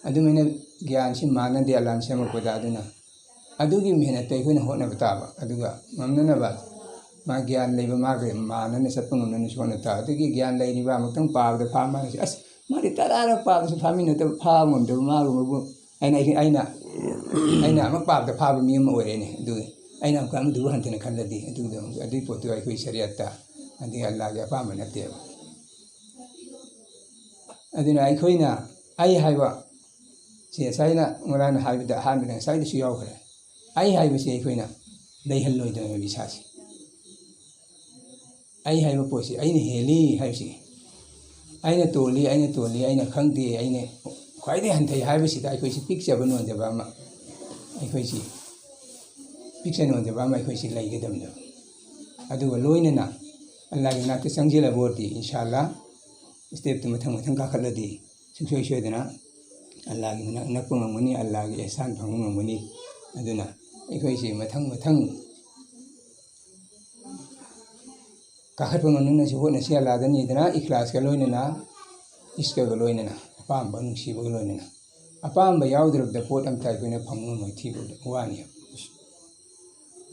ꯑꯗꯨꯃꯥꯏꯅ ꯒ꯭ꯌꯥꯟꯁꯤ ꯃꯥꯟꯅꯗꯦ ꯑꯜꯂꯥꯅ ꯁꯦꯝꯃꯛꯄꯗ꯫ ꯑꯗꯨꯅ ꯑꯗꯨꯒꯤ ꯃꯦꯍꯅꯠꯇ ꯑꯩꯈꯣꯏꯅ ꯍꯣꯠꯅꯕ ꯇꯥꯕ꯫ ꯑꯗꯨꯒ ꯉꯝꯅꯅꯕ ꯃꯥ ꯒ꯭ꯌꯥꯟ ꯂꯩꯕ ꯃꯥꯒ ꯃꯥꯟꯅꯅ ꯆꯠꯄ ꯉꯝꯅꯅꯁꯨ ꯍꯣꯠꯅꯕ ꯇꯥꯕ꯫ ꯑꯗꯨꯒꯤ ꯒ꯭ꯌꯥꯟ ꯂꯩꯔꯤꯕ ꯑꯃꯨꯛꯇꯪ ꯄꯥꯕꯗ ꯐꯥ ꯃꯥꯅꯁꯨ, "ꯑꯁ, ꯃꯥꯗꯤ ꯇꯔꯥꯔꯛ ꯄꯥꯕꯁꯨ ꯐꯥꯃꯤꯟꯅꯗꯕ, ꯐꯥꯕ ꯉꯝꯗꯕ ꯃꯥꯒꯨꯝꯕꯕꯨ" ꯍꯥꯏꯅ ꯑꯩ-, ꯑꯩꯅ, ꯑꯩꯅ ꯑꯃꯨꯛ ꯄꯥꯕꯗ ꯐꯥꯕ ꯃꯤ ꯑꯃ ꯑꯣꯏꯔꯦꯅꯦ꯫ ꯑꯗꯨ ꯑꯩꯅ ꯑꯃꯨꯛꯀ ꯑꯃꯗꯨꯕꯨ ꯍꯟꯊꯅ ꯈꯜꯂꯗꯤ, ꯑꯗꯨꯗꯣ, ꯑꯗꯨꯒꯤ ꯄꯣꯠꯇꯨ ꯑꯩꯈꯣꯏ ꯁꯔꯤꯌꯠꯇ, ꯑꯗꯩ ꯑꯜꯂꯥꯒꯤ ꯑꯄꯥꯝꯕ ꯅꯠꯇꯦꯕ꯫ ꯑꯗꯨꯅ ꯑꯩꯈꯣꯏꯅ ꯑꯩ ꯍꯥꯏꯕ ꯁꯤ ꯉꯁꯥꯏꯅ ꯃꯣꯂꯥꯅ ꯍꯥꯏꯕꯗ ꯑꯍꯥꯟꯕꯗ ꯉꯁꯥꯏꯗꯁꯨ ꯌꯥꯎꯈ꯭ꯔꯦ꯫ ꯑꯩ ꯍꯥꯏꯕꯁꯤ ꯑꯩꯈꯣꯏꯅ ꯂꯩꯍꯜꯂꯣꯏꯗꯕꯅꯦꯕ ꯏꯁꯥꯁꯤ꯫ ꯑꯩ ꯍꯥꯏꯕ ꯄꯣꯠꯁꯤ, ꯑꯩꯅ ꯍꯦꯜꯂꯤ ꯍꯥꯏꯕꯁꯤ, ꯑꯩꯅ ꯇꯣꯜꯂꯤ, ꯑꯩꯅ ꯇꯣꯜꯂꯤ, ꯑꯩꯅ ꯈꯪꯗꯦ, ꯑꯩꯅ ꯈ꯭ꯋꯥꯏꯗꯒꯤ ꯍꯟꯊꯩ ꯍꯥꯏꯕꯁꯤꯗ ꯑꯩꯈꯣꯏꯁꯤ ꯄꯤꯛꯆꯕ ꯅꯣꯟꯖꯕ ꯑꯃ, ꯑꯩꯈꯣꯏꯁꯤ ꯄꯤꯛꯆ ꯅꯣꯟꯖꯕ ꯑꯃ ꯑꯩꯈꯣꯏꯁꯤ ꯂꯩꯒꯗꯕꯅꯦꯕ꯫ ꯑꯗꯨꯒ ꯂꯣꯏꯅꯅ ꯑꯜꯂꯥꯒꯤ ꯃꯅꯥꯛꯇ ꯆꯪꯁꯤꯜꯂꯕ ꯑꯣꯏꯔꯗꯤ, ꯏꯟꯁꯥ ꯑꯜꯂꯥ, ꯁ꯭ꯇꯦꯞꯇꯨ ꯃꯊꯪ ꯃꯊꯪ ꯀꯥꯈꯠꯂꯗꯤ ꯁꯨꯡꯁꯣꯏ ꯁꯣꯏꯗꯅ ꯑꯜꯂꯥꯒꯤ ꯃꯅꯥꯛ ꯅꯛꯄ ꯉꯝꯒꯅꯤ, ꯑꯜꯂꯥꯒꯤ ꯑꯦꯍꯁꯥꯟ ꯐꯪꯕ ꯉꯝꯒꯅꯤ꯫ ꯑꯗꯨꯅ ꯑꯩꯈꯣꯏꯁꯤ ꯃꯊꯪ ꯃꯊꯪ ꯀꯥꯈꯠꯄ ꯉꯝꯅꯅꯁꯨ ꯍꯣꯠꯅꯁꯤ꯫ ꯑꯜꯂꯥꯗ ꯅꯤꯗꯅ ꯏꯈ꯭ꯂꯥꯁꯀ ꯂꯣꯏꯅꯅ, ꯏꯁꯀꯒ ꯂꯣꯏꯅꯅ, ꯑꯄꯥꯝꯕ ꯅꯨꯡꯁꯤꯕꯒ ꯂꯣꯏꯅꯅ꯫ ꯑꯄꯥꯝꯕ ꯌꯥꯎꯗ꯭ꯔꯕꯗ ꯄꯣꯠ ꯑꯝꯇ ꯑꯩꯈꯣꯏꯅ ꯐꯪꯕ ꯉꯝꯃꯣꯏ, ꯊꯤꯕꯗ ꯋꯥꯅꯤ꯫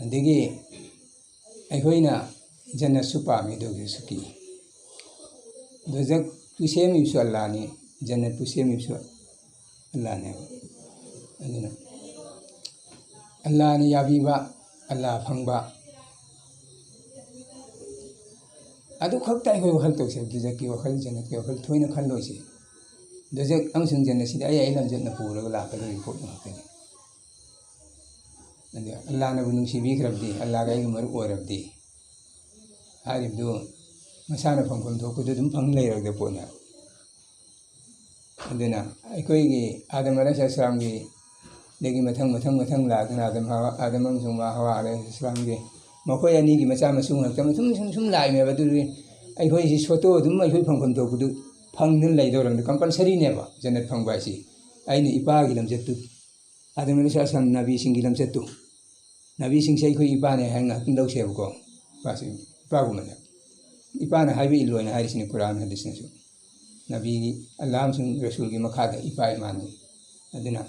ꯑꯗꯒꯤ ꯑꯩꯈꯣꯏꯅ ꯖꯟꯅꯠꯁꯨ ꯄꯥꯝꯃꯤ, ꯗꯣꯖꯈꯁꯨ ꯀꯤ꯫ ꯗꯣꯖꯈꯄꯨ ꯁꯦꯝꯃꯤꯕꯁꯨ ꯑꯜꯂꯥꯅꯤ, ꯖꯟꯅꯠꯄꯨ ꯁꯦꯝꯃꯤꯕꯁꯨ ꯑꯜꯂꯥꯅꯦꯕ꯫ ꯑꯗꯨꯅ ꯑꯜꯂꯥꯅ ꯌꯥꯕꯤꯕ, ꯑꯜꯂꯥ ꯐꯪꯕ, ꯑꯗꯨ ꯈꯛꯇ ꯑꯩꯈꯣꯏ ꯋꯥꯈꯜ ꯇꯧꯁꯦ꯫ ꯗꯣꯖꯈꯀꯤ ꯋꯥꯈꯜ, ꯖꯟꯅꯠꯀꯤ ꯋꯥꯈꯜ ꯊꯣꯏꯅ ꯈꯜꯂꯣꯏꯁꯦ꯫ ꯗꯣꯖꯈ ꯑꯃꯁꯨꯡ ꯖꯟꯅꯠꯁꯤꯗꯤ ꯑꯩ ꯑꯩ ꯂꯝꯆꯠꯅ ꯄꯨꯔꯒ ꯂꯥꯛꯀꯗꯧꯔꯤꯕ ꯄꯣꯠ ꯉꯥꯛꯇꯅꯤ꯫ ꯑꯗꯨ ꯑꯜꯂꯥꯅꯕꯨ ꯅꯨꯡꯁꯤꯕꯤꯈ꯭ꯔꯕꯗꯤ, ꯑꯜꯂꯥꯒ ꯑꯩꯒ ꯃꯔꯨꯞ ꯑꯣꯏꯔꯕꯗꯤ, ꯍꯥꯏꯔꯤꯕꯗꯨ ꯃꯁꯥꯅ ꯐꯪꯐꯝ ꯊꯣꯛꯄꯗꯨ ꯑꯗꯨꯝ ꯐꯪ ꯂꯩꯔꯣꯏꯗꯕ ꯄꯣꯠꯅꯦ꯫ ꯑꯗꯨꯅ ꯑꯩꯈꯣꯏꯒꯤ ꯑꯥꯗꯝ ꯑꯂꯩꯍꯤꯁꯁꯂꯥꯝꯒꯤ ꯗꯒꯤ ꯃꯊꯪ, ꯃꯊꯪ, ꯃꯊꯪ ꯂꯥꯛꯇꯅ ꯑꯥꯗꯝ ꯍꯋꯥ, ꯑꯥꯗꯝ ꯑꯃꯁꯨꯡ ꯃꯥ ꯍꯋꯥ ꯑꯂꯩꯍꯤꯁꯁꯂꯥꯝꯒꯤ ꯃꯈꯣꯏ ꯑꯅꯤꯒꯤ ꯃꯆꯥ ꯃꯁꯨ ꯉꯥꯛꯇ ꯁꯨꯝ, ꯁꯨꯝ, ꯁꯨꯝ ꯂꯥꯛꯏꯅꯦꯕ꯫ ꯑꯗꯨꯗꯤ ꯑꯩꯈꯣꯏꯁꯤ ꯁꯣꯇꯣ ꯑꯗꯨꯝ ꯑꯩꯈꯣꯏ ꯐꯪꯐꯝ ꯊꯣꯛꯄꯗꯨ ꯐꯪꯗꯨꯅ ꯂꯩꯗꯧꯔꯕꯅꯤ, ꯀꯝꯄꯜꯁꯔꯤꯅꯦꯕ ꯖꯟꯅꯠ ꯐꯪꯕ ꯍꯥꯏꯁꯤ꯫ ꯑꯩꯅ ꯏꯄꯥꯒꯤ ꯂꯝꯆꯠꯇꯨ, ꯑꯥꯗꯝ ꯑꯂꯩꯍꯤꯁꯁꯂꯥꯝ ꯅꯕꯤꯁꯤꯡꯒꯤ ꯂꯝꯆꯠꯇꯨ, ꯅꯕꯤꯁꯤꯡꯁꯦ ꯑꯩꯈꯣꯏ ꯏꯄꯥꯅꯦ ꯍꯥꯏꯅ ꯉꯥꯏꯍꯥꯛꯇꯪ ꯂꯧꯁꯦꯕꯀꯣ꯫ ꯏꯄꯥꯁꯤ ꯏꯄꯥꯒꯨꯝꯕꯅꯦ꯫ ꯏꯄꯥꯅ ꯍꯥꯏꯕ ꯏꯜꯂꯣꯏꯅ ꯍꯥꯏꯔꯤꯁꯤꯅꯤ ꯀꯨꯔꯥꯟ ꯍꯗꯤꯁꯅꯁꯨ꯫ ꯅꯕꯤꯒꯤ, ꯑꯜꯂꯥꯍ ꯑꯃꯁꯨꯡ ꯔꯁꯨꯜꯒꯤ ꯃꯈꯥꯗ ꯏꯄꯥ ꯏꯃꯥꯅꯤ꯫ ꯑꯗꯨꯅ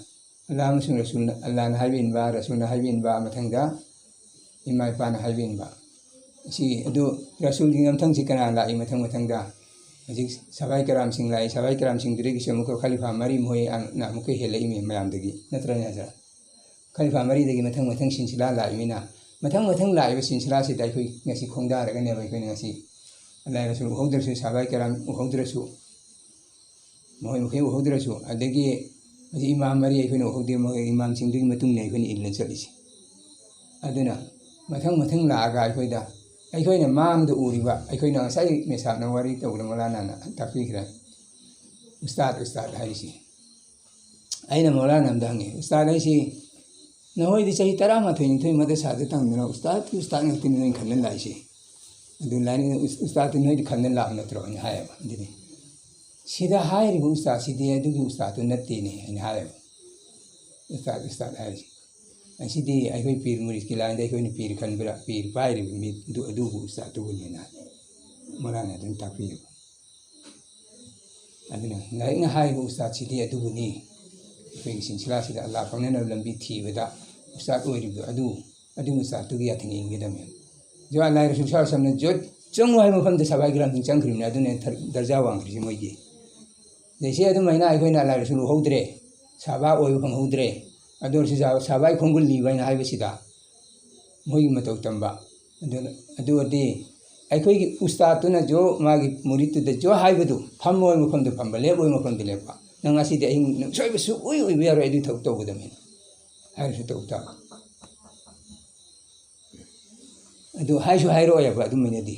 ꯑꯜꯂꯥꯍ ꯑꯃꯁꯨꯡ ꯔꯁꯨꯜꯅ, ꯑꯜꯂꯥꯍꯅ ꯍꯥꯏꯕ ꯏꯟꯕ, ꯔꯁꯨꯜꯅ ꯍꯥꯏꯕ ꯏꯟꯕ, ꯃꯊꯪꯗ ꯏꯃꯥ ꯏꯄꯥꯅ ꯍꯥꯏꯕ ꯏꯟꯕ꯫ ꯁꯤ ꯑꯗꯨ ꯔꯁꯨꯜꯒꯤ ꯃꯊꯪꯁꯤ ꯀꯅꯥ ꯂꯥꯛꯏ? ꯃꯊꯪ ꯃꯊꯪꯗ ꯍꯧꯖꯤꯛ ꯁꯍꯥꯕꯥꯏ ꯀꯔꯥꯝꯁꯤꯡ ꯂꯥꯛꯏ꯫ ꯁꯍꯥꯕꯥꯏ ꯀꯔꯥꯝꯁꯤꯡꯗꯨꯗꯒꯤꯁꯨ ꯑꯃꯨꯛꯀ ꯈꯂꯤꯐꯥ ꯃꯔꯤ ꯃꯈꯣꯏꯅ ꯑꯃꯨꯛꯀ ꯍꯦꯜꯂꯛꯏꯃꯤ ꯃꯌꯥꯝꯗꯒꯤ, ꯅꯠꯇ꯭ꯔꯅꯦ ꯍꯥꯏꯖꯔ? ꯈꯂꯤꯐꯥ ꯃꯔꯤꯗꯒꯤ ꯃꯊꯪ ꯃꯊꯪ ꯁꯤꯟꯁꯤꯂꯥ ꯂꯥꯛꯏꯃꯤꯅ, ꯃꯊꯪ ꯃꯊꯪ ꯂꯥꯛꯏꯕ ꯁꯤꯟꯁꯤꯂꯥꯁꯤꯗ ꯑꯩꯈꯣꯏ ꯉꯁꯤ ꯈꯣꯡꯗꯥꯔꯒꯅꯦꯕ ꯑꯩꯈꯣꯏꯅ ꯉꯁꯤ ꯑꯜꯂꯥꯍ ꯔꯁꯨꯜ ꯎꯍꯧꯗ꯭ꯔꯁꯨ, ꯁꯍꯥꯕꯥꯏ ꯀꯔꯥꯝ ꯎꯍꯧꯗ꯭ꯔꯁꯨ, ꯃꯈꯣꯏ ꯃꯈꯩ ꯎꯍꯧꯗ꯭ꯔꯁꯨ, ꯑꯗꯒꯤ ꯍꯧꯖꯤꯛ ꯏꯃꯥꯝ ꯃꯔꯤ ꯑꯩꯈꯣꯏꯅ ꯎꯍꯧꯗꯦ, ꯃꯈꯣꯏ ꯏꯃꯥꯝꯁꯤꯡꯗꯨꯒꯤ ꯃꯇꯨꯡ ꯏꯟꯅ ꯑꯩꯈꯣꯏꯅ ꯏꯜꯂ ꯆꯠꯂꯤꯁꯦ꯫ ꯑꯗꯨꯅ ꯃꯊꯪ ꯃꯊꯪ ꯂꯥꯛꯑꯒ ꯑꯩꯈꯣꯏꯗ, ꯑꯩꯈꯣꯏꯅ ꯃꯥꯡꯗ ꯎꯔꯤꯕ, ꯑꯩꯈꯣꯏꯅ ꯉꯁꯥꯏ ꯃꯦꯁꯥꯞꯅ ꯋꯥꯔꯤ ꯇꯧꯕꯗ ꯃꯧꯂꯥꯅꯥꯅ ꯇꯥꯛꯄꯤꯈ꯭ꯔꯦ, ꯎꯁꯇꯥꯗ, ꯎꯁꯇꯥꯗ ꯍꯥꯏꯔꯤꯁꯤ꯫ ꯑꯩꯅ ꯃꯧꯂꯥꯅꯥ ꯑꯝꯗ ꯍꯪꯉꯤ, "ꯎꯁꯇꯥꯗ ꯍꯥꯏꯁꯤ, ꯅꯈꯣꯏꯗꯤ ꯆꯍꯤ ꯇꯔꯥꯃꯥꯊꯣꯏ ꯅꯤꯊꯣꯏ ꯃꯗꯔꯁꯥꯗ ꯇꯝꯗꯅ ꯎꯁꯇꯥꯗꯀꯤ ꯎꯁꯇꯥꯗ ꯉꯥꯛꯇꯅꯤ ꯅꯣꯏꯅ ꯈꯟꯅ ꯂꯥꯛꯏꯁꯦ꯫ ꯑꯗꯨ ꯂꯥꯏꯔꯤꯛ ꯎꯁ-, ꯎꯁꯇꯥꯗꯇꯤ ꯅꯣꯏꯗꯤ ꯈꯟꯅ ꯂꯥꯛꯄ ꯅꯠꯇ꯭ꯔꯣ?" ꯑꯩꯅ ꯍꯥꯏꯌꯦꯕ꯫ ꯑꯗꯨꯗꯤ, "ꯁꯤꯗ ꯍꯥꯏꯔꯤꯕ ꯎꯁꯇꯥꯗꯁꯤꯗꯤ ꯑꯗꯨꯒꯤ ꯎꯁꯇꯥꯗꯇꯨ ꯅꯠꯇꯦꯅꯦ," ꯑꯩꯅ ꯍꯥꯏꯌꯦꯕ꯫ "ꯎꯁꯇꯥꯗ, ꯎꯁꯇꯥꯗ ꯍꯥꯏꯔꯤꯁꯤ, ꯑꯁꯤꯗꯤ ꯑꯩꯈꯣꯏ ꯄꯤꯔ ꯃꯨꯔꯤꯗꯀꯤ ꯂꯥꯏꯟꯗ ꯑꯩꯈꯣꯏꯅ ꯄꯤꯔ ꯈꯟꯕ꯭ꯔꯥ, ꯄꯤꯔ ꯄꯥꯏꯔꯤꯕ ꯃꯤꯗꯨ ꯑꯗꯨꯕꯨ ꯎꯁꯇꯥꯗꯇꯨꯕꯨꯅꯦꯅ" ꯍꯥꯏ꯫ ꯃꯧꯂꯥꯅꯥ ꯑꯗꯨꯝ ꯇꯥꯛꯄꯤꯌꯦꯕ꯫ ꯑꯗꯨꯅ ꯂꯥꯏꯔꯤꯛꯅ ꯍꯥꯏꯔꯤꯕ ꯎꯁꯇꯥꯗꯁꯤꯗꯤ ꯑꯗꯨꯕꯨꯅꯤ꯫ ꯑꯩꯈꯣꯏꯒꯤ ꯁꯤꯟꯁꯤꯂꯥꯁꯤꯗ ꯑꯜꯂꯥꯍ ꯐꯪꯅꯅꯕ ꯂꯝꯕꯤ ꯊꯤꯕꯗ ꯎꯁꯇꯥꯗ ꯑꯣꯏꯔꯤꯕꯗꯨ ꯑꯗꯨ, ꯑꯗꯨꯒꯤ ꯎꯁꯇꯥꯗꯇꯨꯒꯤ ꯌꯥꯊꯪ ꯏꯟꯒꯗꯕꯅꯤ꯫ ꯖꯋꯥꯍꯔ ꯂꯥꯜ ꯔꯁꯨꯜ ꯁꯜꯂꯥꯍꯨ ꯑꯂꯩꯍꯤ ꯋꯁꯜꯂꯝꯅ ꯖꯣꯠ ꯆꯪꯉꯨ ꯍꯥꯏꯕ ꯃꯐꯝꯗ ꯁꯍꯥꯕꯥꯏ ꯀꯤꯔꯥꯝꯁꯤꯡ ꯆꯪꯈ꯭ꯔꯤꯕꯅꯤ, ꯑꯗꯨꯅ ꯊꯔ-, ꯗꯔꯖꯥ ꯋꯥꯡꯈ꯭ꯔꯤꯁꯤ ꯃꯣꯏꯒꯤ꯫ ꯑꯗꯩ ꯁꯤ ꯑꯗꯨꯃꯥꯏꯅ ꯑꯩꯈꯣꯏꯅ ꯂꯥꯜ ꯔꯁꯨꯜ ꯎꯍꯧꯗ꯭ꯔꯦ, ꯁꯍꯥꯕꯥ ꯑꯣꯏꯕ ꯐꯪꯍꯧꯗ꯭ꯔꯦ, ꯑꯗꯨ ꯑꯣꯏꯔꯁꯨ ꯁꯍꯥ-, ꯁꯍꯥꯕꯥꯏ ꯈꯣꯡꯒꯨꯜ ꯂꯤꯕ ꯍꯥꯏꯅ ꯍꯥꯏꯕꯁꯤꯗ ꯃꯣꯏꯒꯤ ꯃꯇꯧ ꯇꯝꯕ꯫ ꯑꯗꯨꯅ, ꯑꯗꯨ ꯑꯣꯏꯔꯗꯤ ꯑꯩꯈꯣꯏꯒꯤ ꯎꯁꯇꯥꯗꯇꯨꯅ ꯖꯣ, ꯃꯥꯒꯤ ꯃꯨꯔꯤꯠꯇꯨꯗ ꯖꯣ ꯍꯥꯏꯕꯗꯨ ꯐꯝꯕ ꯑꯣꯏꯕ ꯃꯐꯝꯗ ꯐꯝꯕ, ꯂꯦꯞ ꯑꯣꯏꯕ ꯃꯐꯝꯗ ꯂꯦꯞꯄ꯫ "ꯅꯪ ꯉꯁꯤꯗꯤ ꯑꯍꯤꯡ ꯅꯪ ꯁꯣꯏꯕ ꯁꯨꯛꯑꯣꯏ ꯑꯣꯏꯕ ꯌꯥꯔꯣꯏ, ꯑꯗꯨꯒꯤ ꯊꯕꯛ ꯇꯧꯒꯗꯕꯅꯤ" ꯍꯥꯏꯔꯁꯨ ꯇꯧ ꯇꯥꯕ꯫ ꯑꯗꯨ ꯍꯥꯏꯁꯨ ꯍꯥꯏꯔꯛꯑꯣꯏꯕ ꯑꯗꯨꯝꯕꯩꯅꯗꯤ꯫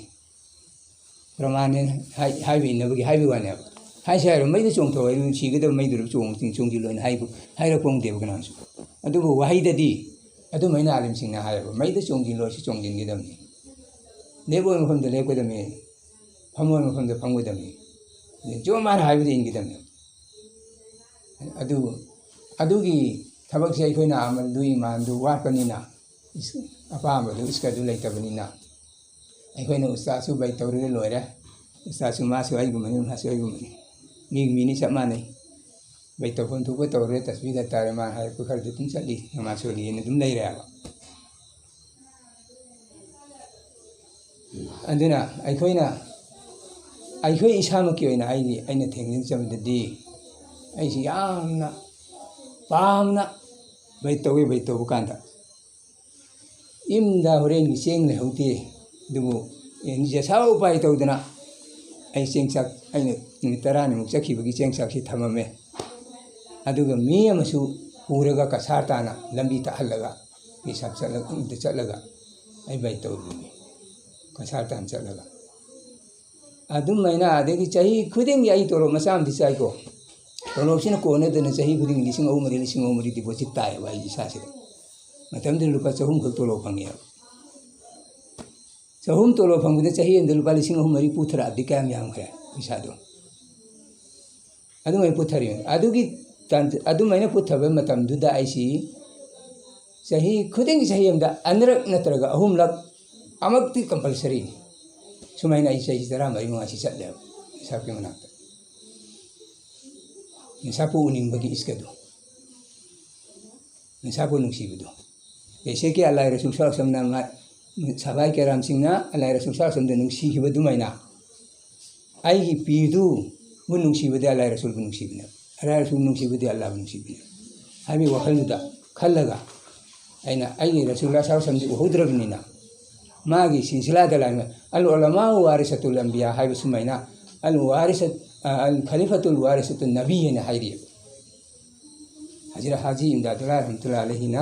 ꯄ꯭ꯔꯃꯥꯟꯅꯦꯅ ꯍꯥꯏ-, ꯍꯥꯏꯕ ꯏꯟꯅꯕꯒꯤ ꯍꯥꯏꯕꯒꯤ ꯋꯥꯅꯦꯕ꯫ ꯍꯥꯏꯁꯦ ꯍꯥꯏꯔꯣ, "ꯃꯩꯗ ꯆꯣꯡꯊꯣꯛꯑꯣ, ꯑꯩ ꯁꯤꯒꯗꯕ ꯃꯩꯗꯨꯗ ꯆꯣꯡ-, ꯆꯣꯡꯁꯤꯜꯂꯣꯅ" ꯍꯥꯏꯕ, ꯍꯥꯏꯔꯛꯄ ꯉꯝꯗꯦꯕ ꯀꯅꯥꯁꯨ꯫ ꯑꯗꯨꯕꯨ ꯋꯥꯍꯩꯗꯗꯤ ꯑꯗꯨꯃꯥꯏꯅ ꯑꯥꯂꯤꯝꯁꯤꯡꯅ ꯍꯥꯏꯌꯦꯕ, "ꯃꯩꯗ ꯆꯣꯡꯁꯤꯜꯂꯣ, ꯁꯤ ꯆꯣꯡꯁꯤꯟꯒꯗꯕꯅꯤ꯫ ꯂꯦꯞ ꯑꯣꯏꯕ ꯃꯐꯝꯗ ꯂꯦꯞꯀꯗꯕꯅꯤ, ꯐꯝ ꯑꯣꯏꯕ ꯃꯐꯝꯗ ꯐꯝꯒꯗꯕꯅꯤ꯫ ꯑꯗꯩ ꯖꯣ ꯃꯥꯅ ꯍꯥꯏꯕꯗ ꯏꯟꯒꯗꯕꯅꯤ"꯫ ꯑꯗꯨ, ꯑꯗꯨꯒꯤ ꯊꯕꯛꯁꯦ ꯑꯩꯈꯣꯏꯅ ꯑꯃꯜꯗꯨ, ꯏꯃꯥꯟꯗꯨ ꯋꯥꯠꯄꯅꯤꯅ, ꯏꯁ-, ꯑꯄꯥꯝꯕꯗꯨ, ꯏꯁꯀꯗꯨ ꯂꯩꯇꯕꯅꯤꯅ, ꯑꯩꯈꯣꯏꯅ ꯎꯁꯇꯥꯗꯁꯨ ꯕꯩ ꯇꯧꯔꯨꯔꯦ, ꯂꯣꯏꯔꯦ꯫ ꯎꯁꯇꯥꯗꯁꯨ ꯃꯥꯁꯨ ꯑꯩꯒꯨꯝꯕꯅꯤ, ꯃꯥꯁꯨ ꯑꯩꯒꯨꯝꯕꯅꯤ꯫ ꯃꯤꯒꯤ ꯃꯤꯅꯤ ꯆꯞ ꯃꯥꯟꯅꯩ꯫ ꯕꯩ ꯇꯧꯐꯝ ꯊꯣꯛꯄ ꯇꯧꯔꯨꯔꯦ, ꯇꯁꯕꯤꯍ ꯇꯥꯔꯦ, ꯃꯥꯅ ꯍꯥꯏꯔꯛꯄ ꯈꯔꯗꯤ ꯑꯗꯨꯝ ꯆꯠꯂꯤ, ꯅꯃꯥꯖ ꯁꯣꯜꯂꯤꯅ ꯑꯗꯨꯝ ꯂꯩꯔꯦꯕ꯫ ꯑꯗꯨꯅ ꯑꯩꯈꯣꯏꯅ, ꯑꯩꯈꯣꯏ ꯏꯁꯥꯃꯛꯀꯤ ꯑꯣꯏꯅ ꯑꯩꯒꯤ, ꯑꯩꯅ ꯊꯦꯡꯅꯖꯕꯗꯗꯤ ꯑꯩꯁꯤ ꯌꯥꯝꯅ ꯄꯥꯝꯅ ꯕꯩ ꯇꯧꯋꯤ꯫ ꯕꯩ ꯇꯧꯕ ꯀꯥꯟꯗ ꯏꯃꯨꯡꯗ ꯍꯣꯔꯦꯟꯒꯤ ꯆꯦꯡ ꯂꯩꯍꯧꯗꯦ, ꯑꯗꯨꯕꯨ ꯑꯦ, ꯅꯤꯖ ꯁꯥ ꯎꯄꯥꯏ ꯇꯧꯗꯅ ꯑꯩ ꯆꯦꯡ ꯆꯥꯛ, ꯑꯩꯅ ꯅꯨꯃꯤꯠ ꯇꯔꯥꯅꯤꯃꯨꯛ ꯆꯠꯈꯤꯕꯒꯤ ꯆꯦꯡ ꯆꯥꯛꯁꯤ ꯊꯝꯃꯝꯃꯦ꯫ ꯑꯗꯨꯒ ꯃꯤ ꯑꯃꯁꯨ ꯄꯨꯔꯒ ꯀꯁꯥꯔ ꯇꯥꯅ ꯂꯝꯕꯤ ꯇꯥꯍꯜꯂꯒ ꯄꯤꯁꯥꯞ ꯆꯠꯂꯒ, ꯆꯠꯂꯒ ꯑꯩ ꯕꯩ ꯇꯧꯔꯨꯕꯅꯤ, ꯀꯁꯥꯔ ꯇꯥꯅ ꯆꯠꯂꯒ꯫ ꯑꯗꯨꯃꯥꯏꯅ ꯑꯗꯒꯤ ꯆꯍꯤ ꯈꯨꯗꯤꯡꯒꯤ ꯑꯩ ꯇꯣꯂꯣꯞ ꯃꯆꯥ ꯑꯃꯗꯤ ꯆꯥꯏꯀꯣ꯫ ꯇꯣꯂꯣꯞꯁꯤꯅ ꯀꯣꯟꯅꯗꯅ ꯆꯍꯤ ꯈꯨꯗꯤꯡꯒꯤ ꯂꯤꯁꯤꯡ ꯑꯍꯨꯝ ꯃꯔꯤ, ꯂꯤꯁꯤꯡ ꯑꯍꯨꯝ ꯃꯔꯤ deposit ꯇꯥꯏꯌꯦꯕ ꯑꯩ ꯏꯁꯥꯁꯤꯗ꯫ ꯃꯇꯝꯗꯨꯗ ꯂꯨꯄꯥ ꯆꯍꯨꯝ ꯈꯛ ꯇꯣꯂꯣꯞ ꯐꯪꯉꯦꯕ꯫ ꯆꯍꯨꯝ ꯇꯣꯂꯣꯞ ꯐꯪꯕꯗ ꯆꯍꯤ ꯑꯃꯗ ꯂꯨꯄꯥ ꯂꯤꯁꯤꯡ ꯑꯍꯨꯝ ꯃꯔꯤ ꯄꯨꯊꯔꯛꯑꯗꯤ ꯀꯌꯥꯝ ꯌꯥꯝꯈ꯭ꯔꯦ ꯄꯩꯁꯥꯗꯣ? ꯑꯗꯨꯃꯥꯏꯅ ꯄꯨꯊꯔꯤ꯫ ꯑꯗꯨꯒꯤ ꯇꯥꯟ-, ꯑꯗꯨꯃꯥꯏꯅ ꯄꯨꯊꯕ ꯃꯇꯝꯗꯨꯗ ꯑꯩꯁꯤ ꯆꯍꯤ ꯈꯨꯗꯤꯡꯒꯤ, ꯆꯍꯤ ꯑꯃꯗ ꯑꯅꯤꯔꯛ ꯅꯠꯇ꯭ꯔꯒ ꯑꯍꯨꯝꯂꯛ ꯑꯃꯛꯇꯤ compulsoryꯅꯤ꯫ ꯁꯨꯃꯥꯏꯅ ꯑꯩ ꯆꯍꯤ ꯇꯔꯥꯃꯔꯤ ꯃꯉꯥꯁꯤ ꯆꯠꯂꯦꯕ ꯏꯁꯥꯞꯀꯤ ꯃꯅꯥꯛꯇ꯫ ꯏꯁꯥꯞꯄꯨ ꯎꯅꯤꯡꯕꯒꯤ ꯏꯁꯀꯗꯣ, ꯏꯁꯥꯞꯄꯨ ꯅꯨꯡꯁꯤꯕꯗꯣ꯫ ꯖꯩꯁꯦ ꯀꯤ ꯑꯜꯂꯥꯍ ꯔꯁꯨꯜ ꯁꯜꯂꯜꯂꯥꯍꯨ ꯑꯂꯥꯏꯍꯤ ꯋꯥꯁꯜꯂꯝꯅ ꯃꯥ-, ꯁꯍꯥꯕꯥꯏ ꯀꯦꯔꯥꯝꯁꯤꯡꯅ ꯑꯜꯂꯥꯍ ꯔꯁꯨꯜ ꯁꯜꯂꯜꯂꯥꯍꯨ ꯑꯂꯥꯏꯍꯤ ꯋꯥꯁꯜꯂꯝꯗ ꯅꯨꯡꯁꯤꯈꯤꯕ ꯑꯗꯨꯃꯥꯏꯅ ꯑꯩꯒꯤ ꯄꯤꯔꯗꯨꯕꯨ ꯅꯨꯡꯁꯤꯕꯗꯤ ꯑꯜꯂꯥꯍ ꯔꯁꯨꯜꯕꯨ ꯅꯨꯡꯁꯤꯕꯅꯦ, ꯑꯜꯂꯥꯍ ꯔꯁꯨꯜ ꯅꯨꯡꯁꯤꯕꯗꯤ ꯑꯜꯂꯥꯍꯕꯨ ꯅꯨꯡꯁꯤꯕꯅꯦ ꯍꯥꯏꯕꯒꯤ ꯋꯥꯈꯜꯗꯨꯗ ꯈꯜꯂꯒ ꯑꯩꯅ ꯑꯩꯒꯤ ꯔꯁꯨꯜ ꯁꯜꯂꯜꯂꯥꯍꯨ ꯑꯂꯥꯏꯍꯤ ꯋꯥꯁꯜꯂꯝꯗꯤ ꯎꯍꯧꯗ꯭ꯔꯕꯅꯤꯅ ꯃꯥꯒꯤ ꯁꯤꯜꯁꯤꯂꯥꯗ ꯂꯥꯛꯏꯕ "ꯑꯜ ꯎꯂꯃꯥꯎ ꯋꯥꯔꯤꯁꯥꯇꯨꯜ ꯑꯝꯕꯤꯌꯥ" ꯍꯥꯏꯕ ꯁꯨꯃꯥꯏꯅ "ꯑꯜ ꯋꯥꯔꯤꯁꯥ-, ꯑ, ꯑꯜ ꯈꯂꯤꯐꯥꯇꯨꯜ ꯋꯥꯔꯤꯁꯥꯇꯨꯟ ꯅꯕꯤ" ꯍꯥꯏꯅ ꯍꯥꯏꯔꯤꯑꯕ꯫ ꯍꯖꯔꯠ ꯍꯥꯖꯤ ꯏꯝꯗꯥꯗꯨꯜꯂꯥꯍꯤ ꯔꯍꯃꯇꯨꯜꯂꯥꯍꯤ ꯑꯂꯩꯍꯤꯅ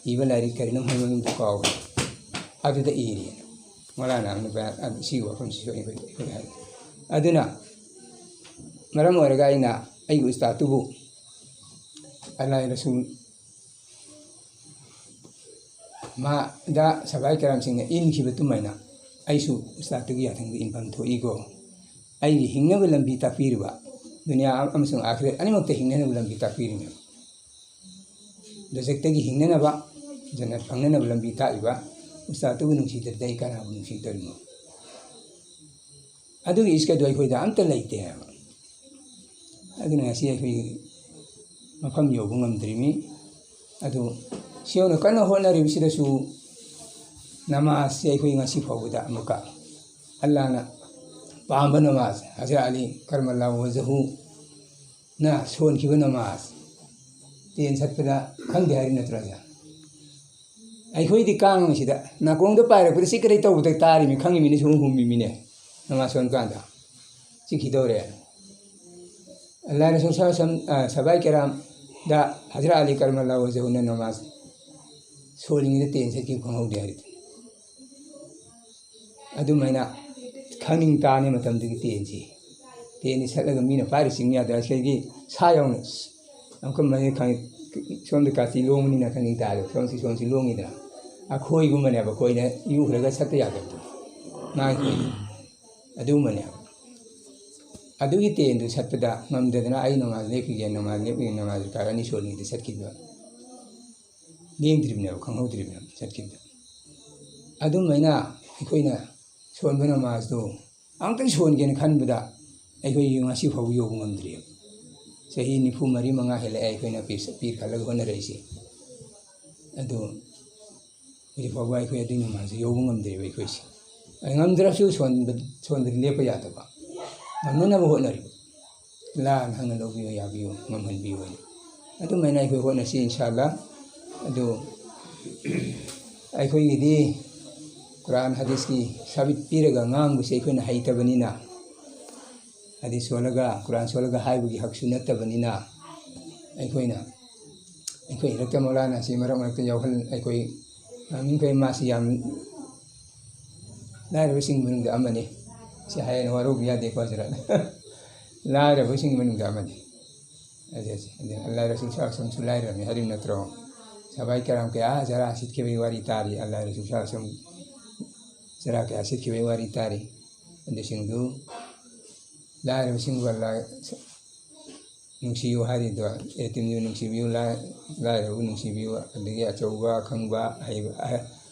ꯏꯕ ꯂꯥꯏꯔꯤꯛ ꯀꯔꯤꯅꯣ ꯍꯥꯏꯕ ꯃꯃꯤꯡꯗꯣ ꯀꯥꯎꯔꯦ꯫ ꯑꯗꯨꯗ ꯏꯔꯤ꯫ ꯃꯧꯂꯥꯅꯥ ꯑꯃꯅ ꯕꯌꯥꯟ, ꯑ, ꯁꯤꯒꯤ ꯋꯥꯐꯝꯁꯤꯁꯨ ꯑꯩꯈꯣꯏ, ꯑꯩꯈꯣꯏ ꯍꯥꯏ꯫ ꯑꯗꯨꯅ ꯃꯔꯝ ꯑꯣꯏꯔꯒ ꯑꯩꯅ ꯑꯩꯒꯤ ꯎꯁꯇꯥꯗꯇꯨꯕꯨ ꯑꯜꯂꯥꯍ ꯔꯁꯨꯜ ꯃꯥꯗ ꯁꯍꯥꯕꯥꯏ ꯀꯔꯥꯝꯁꯤꯡꯅ ꯏꯟꯈꯤꯕ ꯑꯗꯨꯃꯥꯏꯅ ꯑꯩꯁꯨ ꯎꯁꯇꯥꯗꯇꯨꯒꯤ ꯌꯥꯊꯪꯗ ꯏꯟꯐꯝ ꯊꯣꯛꯏꯀꯣ꯫ ꯑꯩꯒꯤ ꯍꯤꯡꯅꯕ ꯂꯝꯕꯤ ꯇꯥꯛꯄꯤꯔꯤꯕ, ꯗꯨꯅꯤꯌꯥ ꯑꯃꯁꯨꯡ ꯑꯥꯈꯤꯔꯠ ꯑꯅꯤꯃꯛꯇ ꯍꯤꯡꯅꯅꯕ ꯂꯝꯕꯤ ꯇꯥꯛꯄꯤꯔꯤꯕ, ꯗꯣꯖꯈꯇꯒꯤ ꯍꯤꯡꯅꯅꯕ, ꯖꯟꯅꯠ ꯐꯪꯅꯅꯕ ꯂꯝꯕꯤ ꯇꯥꯛꯏꯕ ꯎꯁꯇꯥꯗꯇꯨꯕꯨ ꯅꯨꯡꯁꯤꯗ꯭ꯔꯗꯤ ꯑꯩ ꯀꯅꯥꯕꯨ ꯅꯨꯡꯁꯤꯗꯣꯔꯤꯅꯣ? ꯑꯗꯨꯒꯤ ꯏꯁꯀꯗꯨ ꯑꯩꯈꯣꯏꯗ ꯑꯝꯇ ꯂꯩꯇꯦ ꯍꯥꯏꯕ꯫ ꯑꯗꯨꯅ ꯉꯁꯤ ꯑꯩꯈꯣꯏ ꯃꯐꯝ ꯌꯧꯕ ꯉꯝꯗ꯭ꯔꯤꯃꯤ꯫ ꯑꯗꯨ ꯁꯤ ꯌꯧꯅ ꯀꯟꯅ ꯍꯣꯠꯅꯔꯤꯕꯁꯤꯗꯁꯨ ꯅꯃꯥꯖꯁꯦ ꯑꯩꯈꯣꯏ ꯉꯁꯤ ꯐꯥꯎꯕꯗ ꯑꯃꯨꯛꯀ ꯑꯜꯂꯥꯅ ꯄꯥꯝꯕ ꯅꯃꯥꯖ, ꯍꯖꯔꯠ ꯑꯂꯤ ꯀꯔꯃꯜꯂꯥ ꯋꯖꯍꯨꯅ ꯁꯣꯟꯈꯤꯕ ꯅꯃꯥꯖ, ꯇꯦꯟ ꯁꯠꯄꯗ ꯈꯪꯗꯦ ꯍꯥꯏꯔꯤ ꯅꯠꯇ꯭ꯔꯣ ꯑꯣꯖꯥ? ꯑꯩꯈꯣꯏꯗꯤ ꯀꯥꯡꯁꯤꯗ ꯅꯥꯀꯣꯡꯗ ꯄꯥꯏꯔꯛꯄꯗ ꯆꯤꯛꯀꯗꯩ ꯇꯧꯕꯗ ꯇꯥꯔꯤꯃꯤ, ꯈꯪꯉꯤꯃꯤꯅꯦ, ꯁꯨꯝ ꯍꯨꯝꯃꯤꯃꯤꯅꯦ ꯅꯃꯥꯖ ꯁꯣꯟ ꯀꯥꯟꯗ꯫ ꯆꯤꯛꯈꯤꯗꯧꯔꯦ꯫ ꯑꯜꯂꯥꯍ ꯔꯁꯨꯜ ꯁꯜꯂꯜꯂꯥꯍꯨ ꯑꯂꯩꯍꯤ ꯋꯁꯜꯂꯝ, ꯑ, ꯁꯍꯥꯕꯥꯏ ꯀꯤꯔꯥꯝꯗ ꯍꯖꯔꯠ ꯑꯂꯤ ꯀꯔꯃꯜꯂꯥꯍꯨ ꯋꯖꯍꯨꯅ ꯅꯃꯥꯖ ꯁꯣꯜꯂꯤꯉꯩꯗ ꯇꯦꯟ ꯁꯠꯈꯤꯕ ꯈꯪꯍꯧꯗꯦ ꯍꯥꯏꯔꯤꯗꯨꯅꯤ꯫ ꯑꯗꯨꯃꯥꯏꯅ ꯈꯪꯅꯤꯡ ꯇꯥꯅꯤ ꯃꯇꯝꯗꯨꯒꯤ ꯇꯦꯟꯁꯤ꯫ ꯇꯦꯟꯁꯤ ꯁꯠꯂꯒ ꯃꯤꯅ ꯄꯥꯏꯔ ꯆꯤꯡ ꯌꯥꯗ꯭ꯔꯥ? ꯁꯤꯗꯒꯤ ꯁꯥ ꯌꯧꯅ ꯑꯃꯨꯛꯀ ꯃꯍꯦꯛ ꯈꯪꯉꯤ, ꯁꯣꯝꯗ ꯀꯥꯇꯤ ꯂꯣꯡꯕꯅꯤꯅ ꯈꯪꯅꯤꯡ ꯇꯥꯔꯦ, ꯁꯣꯝꯁꯤ ꯁꯣꯝꯁꯤ ꯂꯣꯡꯉꯤꯗꯅ꯫ ꯑꯩꯈꯣꯏꯒꯨꯝꯕꯅꯦꯕ, ꯑꯩꯈꯣꯏꯅ ꯌꯨꯈ꯭ꯔꯒ ꯁꯠꯄ ꯌꯥꯗꯕꯗꯣ꯫ ꯃꯥꯒꯤ ꯑꯗꯨꯒꯨꯝꯕꯅꯦꯕ꯫ ꯑꯗꯨꯒꯤ ꯇꯦꯟꯗꯨ ꯁꯠꯄꯗ ꯉꯝꯗꯗꯅ ꯑꯩ ꯅꯃꯥꯖ ꯂꯦꯞꯈꯤꯒꯦ, ꯅꯃꯥꯖ ꯂꯦꯞꯈꯤꯒꯦ, ꯅꯃꯥꯖ ꯔꯀꯥꯠ ꯑꯅꯤ ꯁꯣꯜꯂꯤꯉꯩꯗ ꯁꯠꯈꯤꯕ꯫ ꯂꯦꯡꯗ꯭ꯔꯤꯕꯅꯦꯕ, ꯈꯪꯍꯧꯗ꯭ꯔꯤꯕꯅꯦꯕ ꯁꯠꯈꯤꯕꯗ꯫ ꯑꯗꯨꯃꯥꯏꯅ ꯑꯩꯈꯣꯏꯅ ꯁꯣꯟꯕ ꯅꯃꯥꯖꯇꯨ ꯑꯃꯨꯛꯇꯪ ꯁꯣꯟꯒꯦꯅ ꯈꯟꯕꯗ ꯑꯩꯈꯣꯏ ꯉꯁꯤ ꯐꯥꯎꯕ ꯌꯧꯕ ꯉꯝꯗ꯭ꯔꯤꯑꯕ꯫ ꯆꯍꯤ ꯅꯤꯐꯨ ꯃꯔꯤ ꯃꯉꯥ ꯍꯦꯜꯂꯛꯑꯦ ꯑꯩꯈꯣꯏꯅ ꯄꯤꯔ-, ꯄꯤꯔ ꯈꯜꯂꯒ ꯍꯣꯠꯅꯔꯛꯏꯁꯦ꯫ ꯑꯗꯨ ꯍꯧꯖꯤꯛ ꯐꯥꯎꯕ ꯑꯩꯈꯣꯏ ꯑꯗꯨꯒꯤ ꯅꯃꯥꯖꯁꯦ ꯌꯧꯕ ꯉꯝꯗ꯭ꯔꯤꯕ ꯑꯩꯈꯣꯏꯁꯦ꯫ ꯑꯩ ꯉꯝꯗ꯭ꯔꯁꯨ ꯁꯣꯟꯕ-, ꯁꯣꯟꯕꯗꯤ ꯂꯦꯞꯄ ꯌꯥꯗꯕ꯫ ꯉꯝꯅꯅꯕ ꯍꯣꯠꯅꯔꯤꯕ꯫ ꯑꯜꯂꯥꯍ ꯅꯪꯅ ꯂꯧꯕꯤꯌꯨ, ꯌꯥꯕꯤꯌꯨ, ꯉꯝꯍꯟꯕꯤꯌꯨ ꯍꯥꯏꯅ꯫ ꯑꯗꯨꯃꯥꯏꯅ ꯑꯩꯈꯣꯏ ꯍꯣꯠꯅꯁꯤ ꯏꯟꯁꯥ ꯑꯜꯂꯥꯍ꯫ ꯑꯗꯨ ꯑꯩꯈꯣꯏꯒꯤꯗꯤ ꯀꯨꯔꯥꯟ ꯍꯗꯤꯁꯀꯤ ꯁꯥꯕꯤꯠ ꯄꯤꯔꯒ ꯉꯥꯡꯕꯁꯦ ꯑꯩꯈꯣꯏꯅ ꯍꯩꯇꯕꯅꯤꯅ, ꯍꯗꯤꯁ ꯁꯣꯜꯂꯒ, ꯀꯨꯔꯥꯟ ꯁꯣꯜꯂꯒ ꯍꯥꯏꯕꯒꯤ ꯍꯛꯁꯨ ꯅꯠꯇꯕꯅꯤꯅ, ꯑꯩꯈꯣꯏꯅ, ꯑꯩꯈꯣꯏ ꯏꯔꯛꯇ ꯃꯧꯂꯥꯅꯥꯁꯤ ꯃꯔꯛ ꯃꯔꯛꯇ ꯌꯥꯎꯍꯜ-, ꯑꯩꯈꯣꯏ ꯉꯥꯡꯅꯤꯡꯈꯩ ꯃꯥꯁꯤ ꯌꯥꯝ ꯂꯥꯏꯔꯕꯁꯤꯡ ꯃꯅꯨꯡꯗ ꯑꯃꯅꯤ꯫ ꯁꯤ ꯍꯥꯏꯅ ꯋꯥꯔꯧꯕ ꯌꯥꯗꯦꯀꯣ ꯍꯖꯔꯠ꯫ ꯂꯥꯏꯔꯕꯁꯤꯡ ꯃꯅꯨꯡꯗ ꯑꯃꯅꯤ꯫ ꯑꯗꯨ, ꯑꯗꯨ ꯑꯜꯂꯥꯍ ꯔꯁꯨꯜ ꯁꯜꯂꯜꯂꯥꯍꯨ ꯑꯂꯩꯍꯤ ꯋꯁꯜꯂꯝꯁꯨ ꯂꯥꯏꯔꯝꯃꯤ ꯍꯥꯏꯔꯤꯕ ꯅꯠꯇ꯭ꯔꯣ? ꯁꯍꯥꯕꯥꯏ ꯀꯔꯥꯝ ꯀꯌꯥ ꯖꯔꯥ ꯁꯤꯠꯈꯤꯕꯒꯤ ꯋꯥꯔꯤ ꯇꯥꯔꯤ, ꯑꯜꯂꯥꯍ ꯔꯁꯨꯜ ꯁꯜꯂꯜꯂꯥꯍꯨ ꯑꯂꯩꯍꯤ ꯋꯁꯜꯂꯝ ꯖꯔꯥ ꯀꯌꯥ ꯁꯤꯠꯈꯤꯕꯒꯤ ꯋꯥꯔꯤ ꯇꯥꯔꯤ꯫ ꯑꯗꯨꯁꯤꯡꯗꯨ ꯂꯥꯏꯔꯕꯁꯤꯡꯕꯨ ꯑꯜꯂꯥꯍ ꯅꯨꯡꯁꯤꯌꯨ ꯍꯥꯏꯔꯤꯗꯣ, ꯌꯦꯇꯤꯝꯕꯨ ꯅꯨꯡꯁꯤꯕꯤꯌꯨ, ꯂꯥꯏ-, ꯂꯥꯏꯔꯕꯕꯨ ꯅꯨꯡꯁꯤꯕꯤꯌꯨ, ꯑꯗꯒꯤ ꯑꯆꯧꯕ, ꯑꯈꯪꯕ, ꯑꯍꯩꯕ, ꯑꯍ-,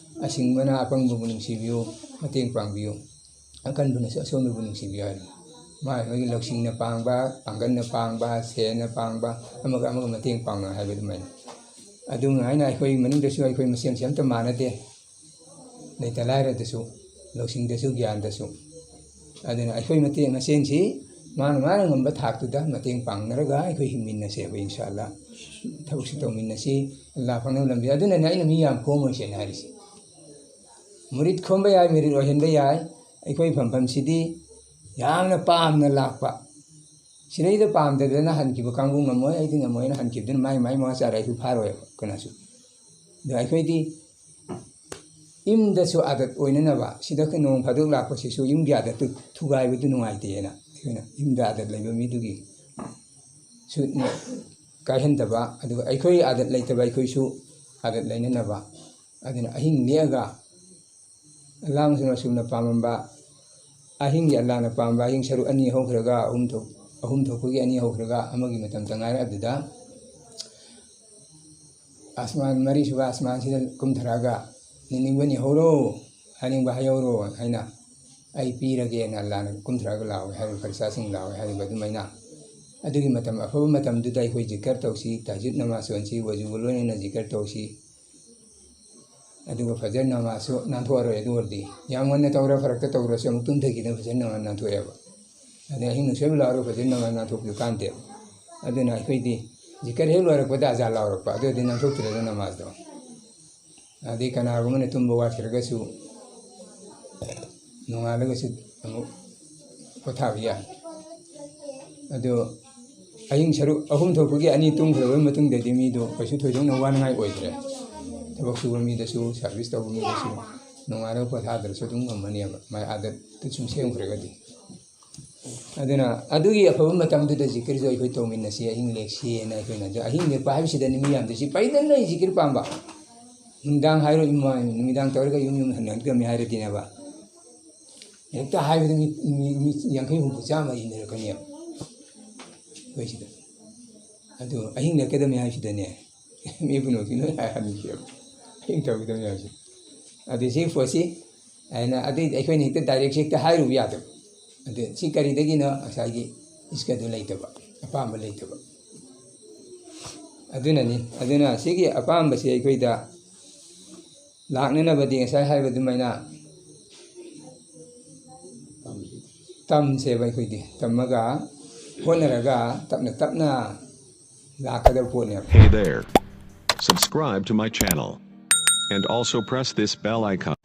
ꯑꯁꯤꯡꯕꯅ ꯑꯄꯪꯕꯕꯨ ꯅꯨꯡꯁꯤꯕꯤꯌꯨ, ꯃꯇꯦꯡ ꯄꯥꯡꯕꯤꯌꯨ꯫ ꯑꯀꯟꯕꯅꯁꯨ ꯑꯁꯣꯟꯕꯕꯨ ꯅꯨꯡꯁꯤꯕꯤꯌꯨ ꯍꯥꯏꯕꯅꯤ꯫ ꯃꯥ ꯃꯣꯏꯒꯤ ꯂꯧꯁꯤꯡꯅ ꯄꯥꯡꯕ, ꯄꯥꯡꯒꯜꯅ ꯄꯥꯡꯕ, ꯁꯦꯟꯅ ꯄꯥꯡꯕ, ꯑꯃꯒ ꯑꯃꯒ ꯃꯇꯦꯡ ꯄꯥꯡꯅ ꯍꯥꯏꯕ ꯑꯗꯨꯃꯥꯏꯅ꯫ ꯑꯗꯨꯝ ꯍꯥꯏꯅ ꯑꯩꯈꯣꯏ ꯃꯅꯨꯡꯗꯁꯨ ꯑꯩꯈꯣꯏ ꯃꯁꯦꯟꯁꯦ ꯑꯝꯇ ꯃꯥꯟꯅꯗꯦ, ꯂꯩꯇ ꯂꯥꯏꯔꯗꯁꯨ, ꯂꯧꯁꯤꯡꯗꯁꯨ, ꯒ꯭ꯌꯥꯟꯗꯁꯨ꯫ ꯑꯗꯨꯅ ꯑꯩꯈꯣꯏ ꯃꯇꯦꯡ ꯃꯁꯦꯟꯁꯤ ꯃꯥꯅ ꯃꯥꯅ ꯉꯝꯕ ꯊꯥꯛꯇꯨꯗ ꯃꯇꯦꯡ ꯄꯥꯡꯅꯔꯒ ꯑꯩꯈꯣꯏ ꯍꯤꯡꯃꯤꯟꯅꯁꯦꯕ, ꯏꯟꯁꯥ ꯑꯜꯂꯥ꯫ ꯊꯕꯛꯁꯨ ꯇꯧꯃꯤꯟꯅꯁꯤ, ꯑꯜꯂꯥ ꯐꯪꯅꯕ ꯂꯝꯕꯤ꯫ ꯑꯗꯨꯅꯅꯦ ꯑꯩꯅ ꯃꯤ ꯌꯥꯝ ꯈꯣꯝꯃꯣꯏꯁꯦꯅ ꯍꯥꯏꯔꯤꯁꯦ꯫ ꯃꯨꯔꯤꯠ ꯈꯣꯝꯕ ꯌꯥꯏ, ꯃꯨꯔꯤꯠ ꯑꯣꯏꯍꯟꯕ ꯌꯥꯏ, ꯑꯩꯈꯣꯏ ꯐꯝꯐꯝꯁꯤꯗꯤ ꯌꯥꯝꯅ ꯄꯥꯝꯅ ꯂꯥꯛꯄ, ꯁꯤꯗꯩꯗ ꯄꯥꯝꯗꯗꯅ ꯍꯟꯈꯤꯕ ꯀꯥꯡꯕꯨ ꯉꯝꯃꯣꯏ, ꯑꯩꯗꯤ ꯉꯝꯃꯣꯏꯅ ꯍꯟꯈꯤꯕꯗꯨꯅ ꯃꯥꯏ ꯃꯥꯏ ꯃꯉꯥ ꯆꯥꯔꯦ, ꯑꯩꯁꯨ ꯐꯥꯔꯣꯏꯕ ꯀꯅꯥꯁꯨ꯫ ꯑꯗꯣ ꯑꯩꯈꯣꯏꯗꯤ ꯌꯨꯝꯗꯁꯨ ꯑꯥꯗꯠ ꯑꯣꯏꯅꯅꯕ, ꯁꯤꯗ ꯅꯣꯡ ꯐꯥꯗꯣꯛ ꯂꯥꯛꯄꯁꯤꯁꯨ ꯌꯨꯝꯒꯤ ꯑꯥꯗꯠꯇꯨ ꯊꯨꯒꯥꯏꯕꯗꯨ ꯅꯨꯡꯉꯥꯏꯇꯦꯅ ꯑꯩꯈꯣꯏꯅ ꯌꯨꯝꯗ ꯑꯥꯗꯠ ꯂꯩꯕ ꯃꯤꯗꯨꯒꯤ ꯁꯨ ꯀꯥꯏꯍꯟꯗꯕ, ꯑꯗꯨꯒ ꯑꯩꯈꯣꯏ ꯑꯥꯗꯠ ꯂꯩꯇꯕ ꯑꯩꯈꯣꯏꯁꯨ ꯑꯥꯗꯠ ꯂꯩꯅꯅꯕ꯫ ꯑꯗꯨꯅ ꯑꯍꯤꯡ ꯂꯦꯛꯑꯒ ꯑꯜꯂꯥꯍ ꯑꯃꯁꯨꯡ ꯔꯁꯨꯜꯅ ꯄꯥꯝꯃꯝꯕ, ꯑꯍꯤꯡꯒꯤ ꯑꯜꯂꯥꯍꯅ ꯄꯥꯝꯕ ꯑꯍꯤꯡ ꯁꯔꯨꯛ ꯑꯅꯤ ꯍꯧꯈ꯭ꯔꯒ ꯑꯍꯨꯝ ꯊꯣꯛ-, ꯑꯍꯨꯝ ꯊꯣꯛꯄꯒꯤ ꯑꯅꯤ ꯍꯧꯈ꯭ꯔꯒ ꯑꯃꯒꯤ ꯃꯇꯝꯇ ꯉꯥꯏꯔꯦ꯫ ꯑꯗꯨꯗ ꯑꯁꯃꯥꯟ, ꯃꯔꯤꯁꯨꯕ ꯑꯁꯃꯥꯟꯁꯤꯗ ꯀꯨꯝꯊꯔꯛꯑꯒ, "ꯅꯤꯡꯅꯤꯡꯕ ꯅꯤꯍꯧꯔꯣ, ꯍꯥꯏꯅꯤꯡꯕ ꯍꯥꯏꯍꯧꯔꯣ" ꯍꯥꯏꯅ ꯑꯩ ꯄꯤꯔꯒꯦꯅ ꯑꯜꯂꯥꯍꯅ ꯀꯨꯝꯊꯔꯛꯑꯒ ꯂꯥꯎꯋꯦ ꯍꯥꯏꯔꯤꯕ, ꯐꯔꯤꯁꯇꯥꯁꯤꯡ ꯂꯥꯎꯋꯦ ꯍꯥꯏꯔꯤꯕ ꯑꯗꯨꯃꯥꯏꯅ꯫ ꯑꯗꯨꯒꯤ ꯃꯇꯝ, ꯑꯐꯕ ꯃꯇꯝꯗꯨꯗ ꯑꯩꯈꯣꯏ ꯖꯤꯀꯔ ꯇꯧꯁꯤ, ꯇꯍꯖꯨꯗ ꯅꯃꯥꯖ ꯁꯣꯟꯁꯤ, ꯋꯖꯨꯒ ꯂꯣꯏꯅꯅ ꯖꯤꯀꯔ ꯇꯧꯁꯤ꯫ ꯑꯗꯨꯒ ꯐꯖꯔ ꯅꯃꯥꯖꯁꯨ ꯅꯥꯟꯊꯣꯛꯑꯔꯣꯏ꯫ ꯑꯗꯨ ꯑꯣꯏꯔꯗꯤ ꯌꯥꯝ ꯉꯟꯅ ꯇꯧꯔ ꯐꯔꯛꯇ ꯇꯧꯔꯁꯨ ꯑꯃꯨꯛ ꯇꯨꯝꯊꯈꯤꯗꯅ ꯐꯖꯔ ꯅꯃꯥꯖ ꯅꯥꯟꯊꯣꯛꯑꯦꯕ꯫ ꯑꯗꯩ ꯑꯍꯤꯡ ꯅꯨꯡꯁꯣꯏꯕ ꯂꯥꯎꯔꯒ ꯐꯖꯔ ꯅꯃꯥꯖ ꯅꯥꯟꯊꯣꯛꯄꯁꯨ ꯀꯥꯟꯗꯦꯕ꯫ ꯑꯗꯨꯅ ꯑꯩꯈꯣꯏꯗꯤ ꯖꯤꯀꯔ ꯍꯦꯛ ꯂꯣꯏꯔꯛꯄꯗ ꯑꯖꯥꯟ ꯂꯥꯎꯔꯛꯄ, ꯑꯗꯨ ꯑꯣꯏꯔꯗꯤ ꯅꯥꯟꯊꯣꯛꯇ꯭ꯔꯦꯗꯅ ꯅꯃꯥꯖꯗꯣ꯫ ꯑꯗꯩ ꯀꯅꯥꯒꯨꯝꯕꯅ ꯇꯨꯝꯕ ꯋꯥꯠꯈ꯭ꯔꯒꯁꯨ ꯅꯣꯡꯉꯥꯜꯂꯒꯁꯨ ꯑꯃꯨꯛ ꯄꯣꯊꯥꯕ ꯌꯥꯏ꯫ ꯑꯗꯣ ꯑꯍꯤꯡ ꯁꯔꯨꯛ ꯑꯍꯨꯝ ꯊꯣꯛꯄꯒꯤ ꯑꯅꯤ ꯇꯨꯝꯈ꯭ꯔꯕ ꯃꯇꯨꯡꯗꯗꯤ ꯃꯤꯗꯣ ꯀꯩꯁꯨ ꯊꯣꯏꯗꯣꯛꯅ ꯋꯥꯅꯉꯥꯏ ꯑꯣꯏꯗ꯭ꯔꯦ꯫ ꯊꯕꯛ ꯁꯨꯕ ꯃꯤꯗꯁꯨ, ꯁꯥꯔꯚꯤꯁ ꯇꯧꯕ ꯃꯤꯗꯁꯨ ꯅꯣꯡꯉꯥꯜꯂꯒ ꯄꯣꯊꯥꯗ꯭ꯔꯁꯨ ꯑꯗꯨꯝ ꯉꯝꯃꯅꯦꯕ, ꯃꯥꯏ ꯑꯥꯗꯠꯇꯨ ꯁꯨꯝ ꯁꯦꯝꯈ꯭ꯔꯒꯗꯤ꯫ ꯑꯗꯨꯅ ꯑꯗꯨꯒꯤ ꯑꯐꯕ ꯃꯇꯝꯗꯨꯗ ꯖꯤꯀꯤꯔꯁꯨ ꯑꯩꯈꯣꯏ ꯇꯧꯃꯤꯟꯅꯁꯤ, ꯑꯍꯤꯡ ꯂꯦꯛꯁꯤꯅ ꯑꯩꯈꯣꯏꯅ꯫ ꯑꯗꯣ ꯑꯍꯤꯡ ꯂꯦꯛꯄ ꯍꯥꯏꯕꯁꯤꯗꯅꯤ ꯃꯤ ꯌꯥꯝꯗꯣꯏꯁꯤ꯫ ꯄꯩꯗꯅ ꯂꯩ ꯖꯤꯀꯤꯔ ꯄꯥꯝꯕ꯫ ꯅꯨꯡꯗꯥꯡ ꯍꯥꯏꯔꯣ, ꯏꯃꯥ, ꯅꯨꯃꯤꯗꯥꯡ ꯇꯧꯔꯒ ꯌꯨꯝ ꯌꯨꯝ ꯍꯟꯅꯔꯛꯀꯅꯤ ꯍꯥꯏꯔꯗꯤꯅꯦꯕ, ꯍꯦꯛꯇ ꯍꯥꯏꯕꯗ ꯃꯤ, ꯃꯤ, ꯃꯤ ꯌꯥꯡꯈꯩ ꯍꯨꯝꯐꯨ ꯆꯥꯝꯃ ꯏꯟꯅꯔꯛꯀꯅꯦꯕ ꯑꯩꯈꯣꯏ ꯁꯤꯗ꯫ ꯑꯗꯨ ꯑꯍꯤꯡ ꯂꯦꯛꯀꯗꯕꯅꯤ ꯍꯥꯏꯁꯤꯗꯅꯦ, ꯃꯤ ꯄꯨꯝꯅꯃꯛꯀꯤ ꯂꯣꯏ ꯍꯥꯏꯍꯟꯈꯤꯑꯕ, ꯑꯍꯤꯡ ꯇꯧꯒꯗꯕꯅꯤ ꯍꯥꯏꯁꯦ꯫ ꯑꯗꯨ ꯁꯤ ꯄꯣꯠꯁꯤ ꯍꯥꯏꯅ ꯑꯗꯨꯏꯗꯤ ꯑꯩꯈꯣꯏꯅ ꯍꯦꯛꯇ ꯗꯥꯏꯔꯦꯛꯁꯦ ꯍꯦꯛꯇ ꯍꯥꯏꯔꯨꯕ ꯌꯥꯗꯕ꯫ ꯑꯗꯨ ꯁꯤ ꯀꯔꯤꯗꯒꯤꯅꯣ? ꯉꯁꯥꯏꯒꯤ ꯏꯁꯀꯗꯨ ꯂꯩꯇꯕ, ꯑꯄꯥꯝꯕ ꯂꯩꯇꯕ꯫ ꯑꯗꯨꯅꯅꯤ꯫ ꯑꯗꯨꯅ ꯁꯤꯒꯤ ꯑꯄꯥꯝꯕꯁꯦ ꯑꯩꯈꯣꯏꯗ ꯂꯥꯛꯅꯅꯕꯗꯤ ꯉꯁꯥꯏ ꯍꯥꯏꯕ ꯑꯗꯨꯃꯥꯏꯅ ꯇꯝꯁꯦꯕ꯫ ꯑꯩꯈꯣꯏꯗꯤ ꯇꯝꯃꯒ, ꯍꯣꯠꯅꯔꯒ, ꯇꯞꯅ ꯇꯞꯅ ꯂꯥꯛꯀꯗꯕ ꯄꯣꯠꯅꯦꯕ꯫ Hey there. Subscribe to my channel. And also press this bell icon.